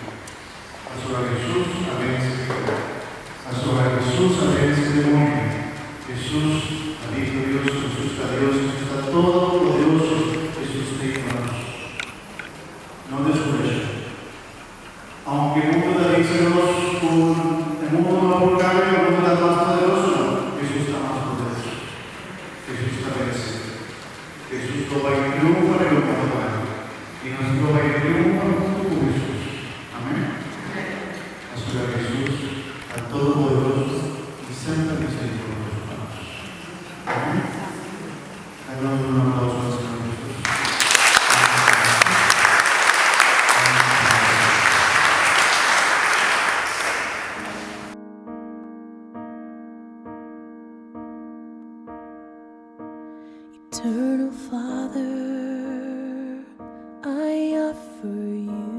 Pasobra Hesus a vense pekadó. Pasobra Hesus a vense demoño. Hesus ta viktorioso. Hesus ta Dios. Hesus ta todopoderoso. Hesus t'ei pa nos. No despresiá. Aunke mundu ta bisa nos ku e mundu no por kambia, e mundu ta mas poderoso, no, Hesus ta mas poderoso. Hesus ta vense. Hesus lo bai triunfa riba mundu aki. I nos lo bai triunfa huntu ku Hesus. Amen. Pasobra Hesus ta todopoderoso i semper miserikordioso pa nos. Amen. Laga nos duna un aplauso na Señor Jesus. Eternal Father, I offer you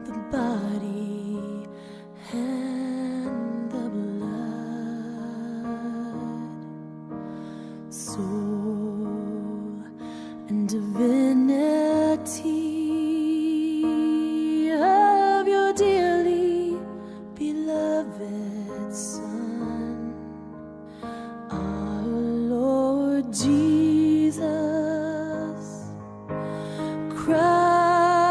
the body and the blood, soul and divinity of your dearly beloved Son, our Lord Jesus Christ,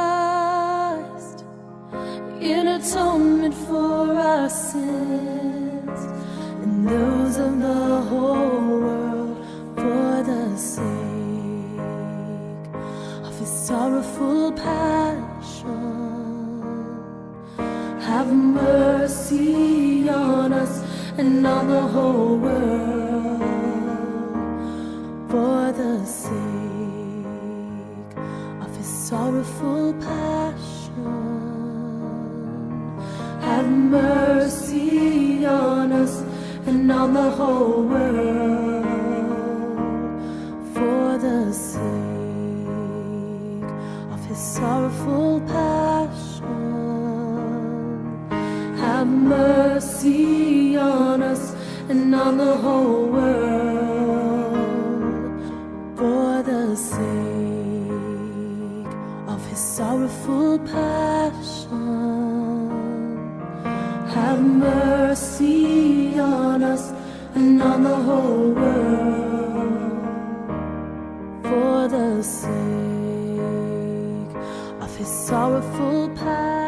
in atonement for our sins and those of the whole world, for the sake of his sorrowful passion. Have mercy on us and on the whole world, for the sake of his sorrowful passion. Have mercy on us and on the whole world, for the sake of his sorrowful passion. Have mercy on us and on the whole world, for the sake of his sorrowful passion. Have mercy on us and on the whole world, for the sake of his sorrowful passion.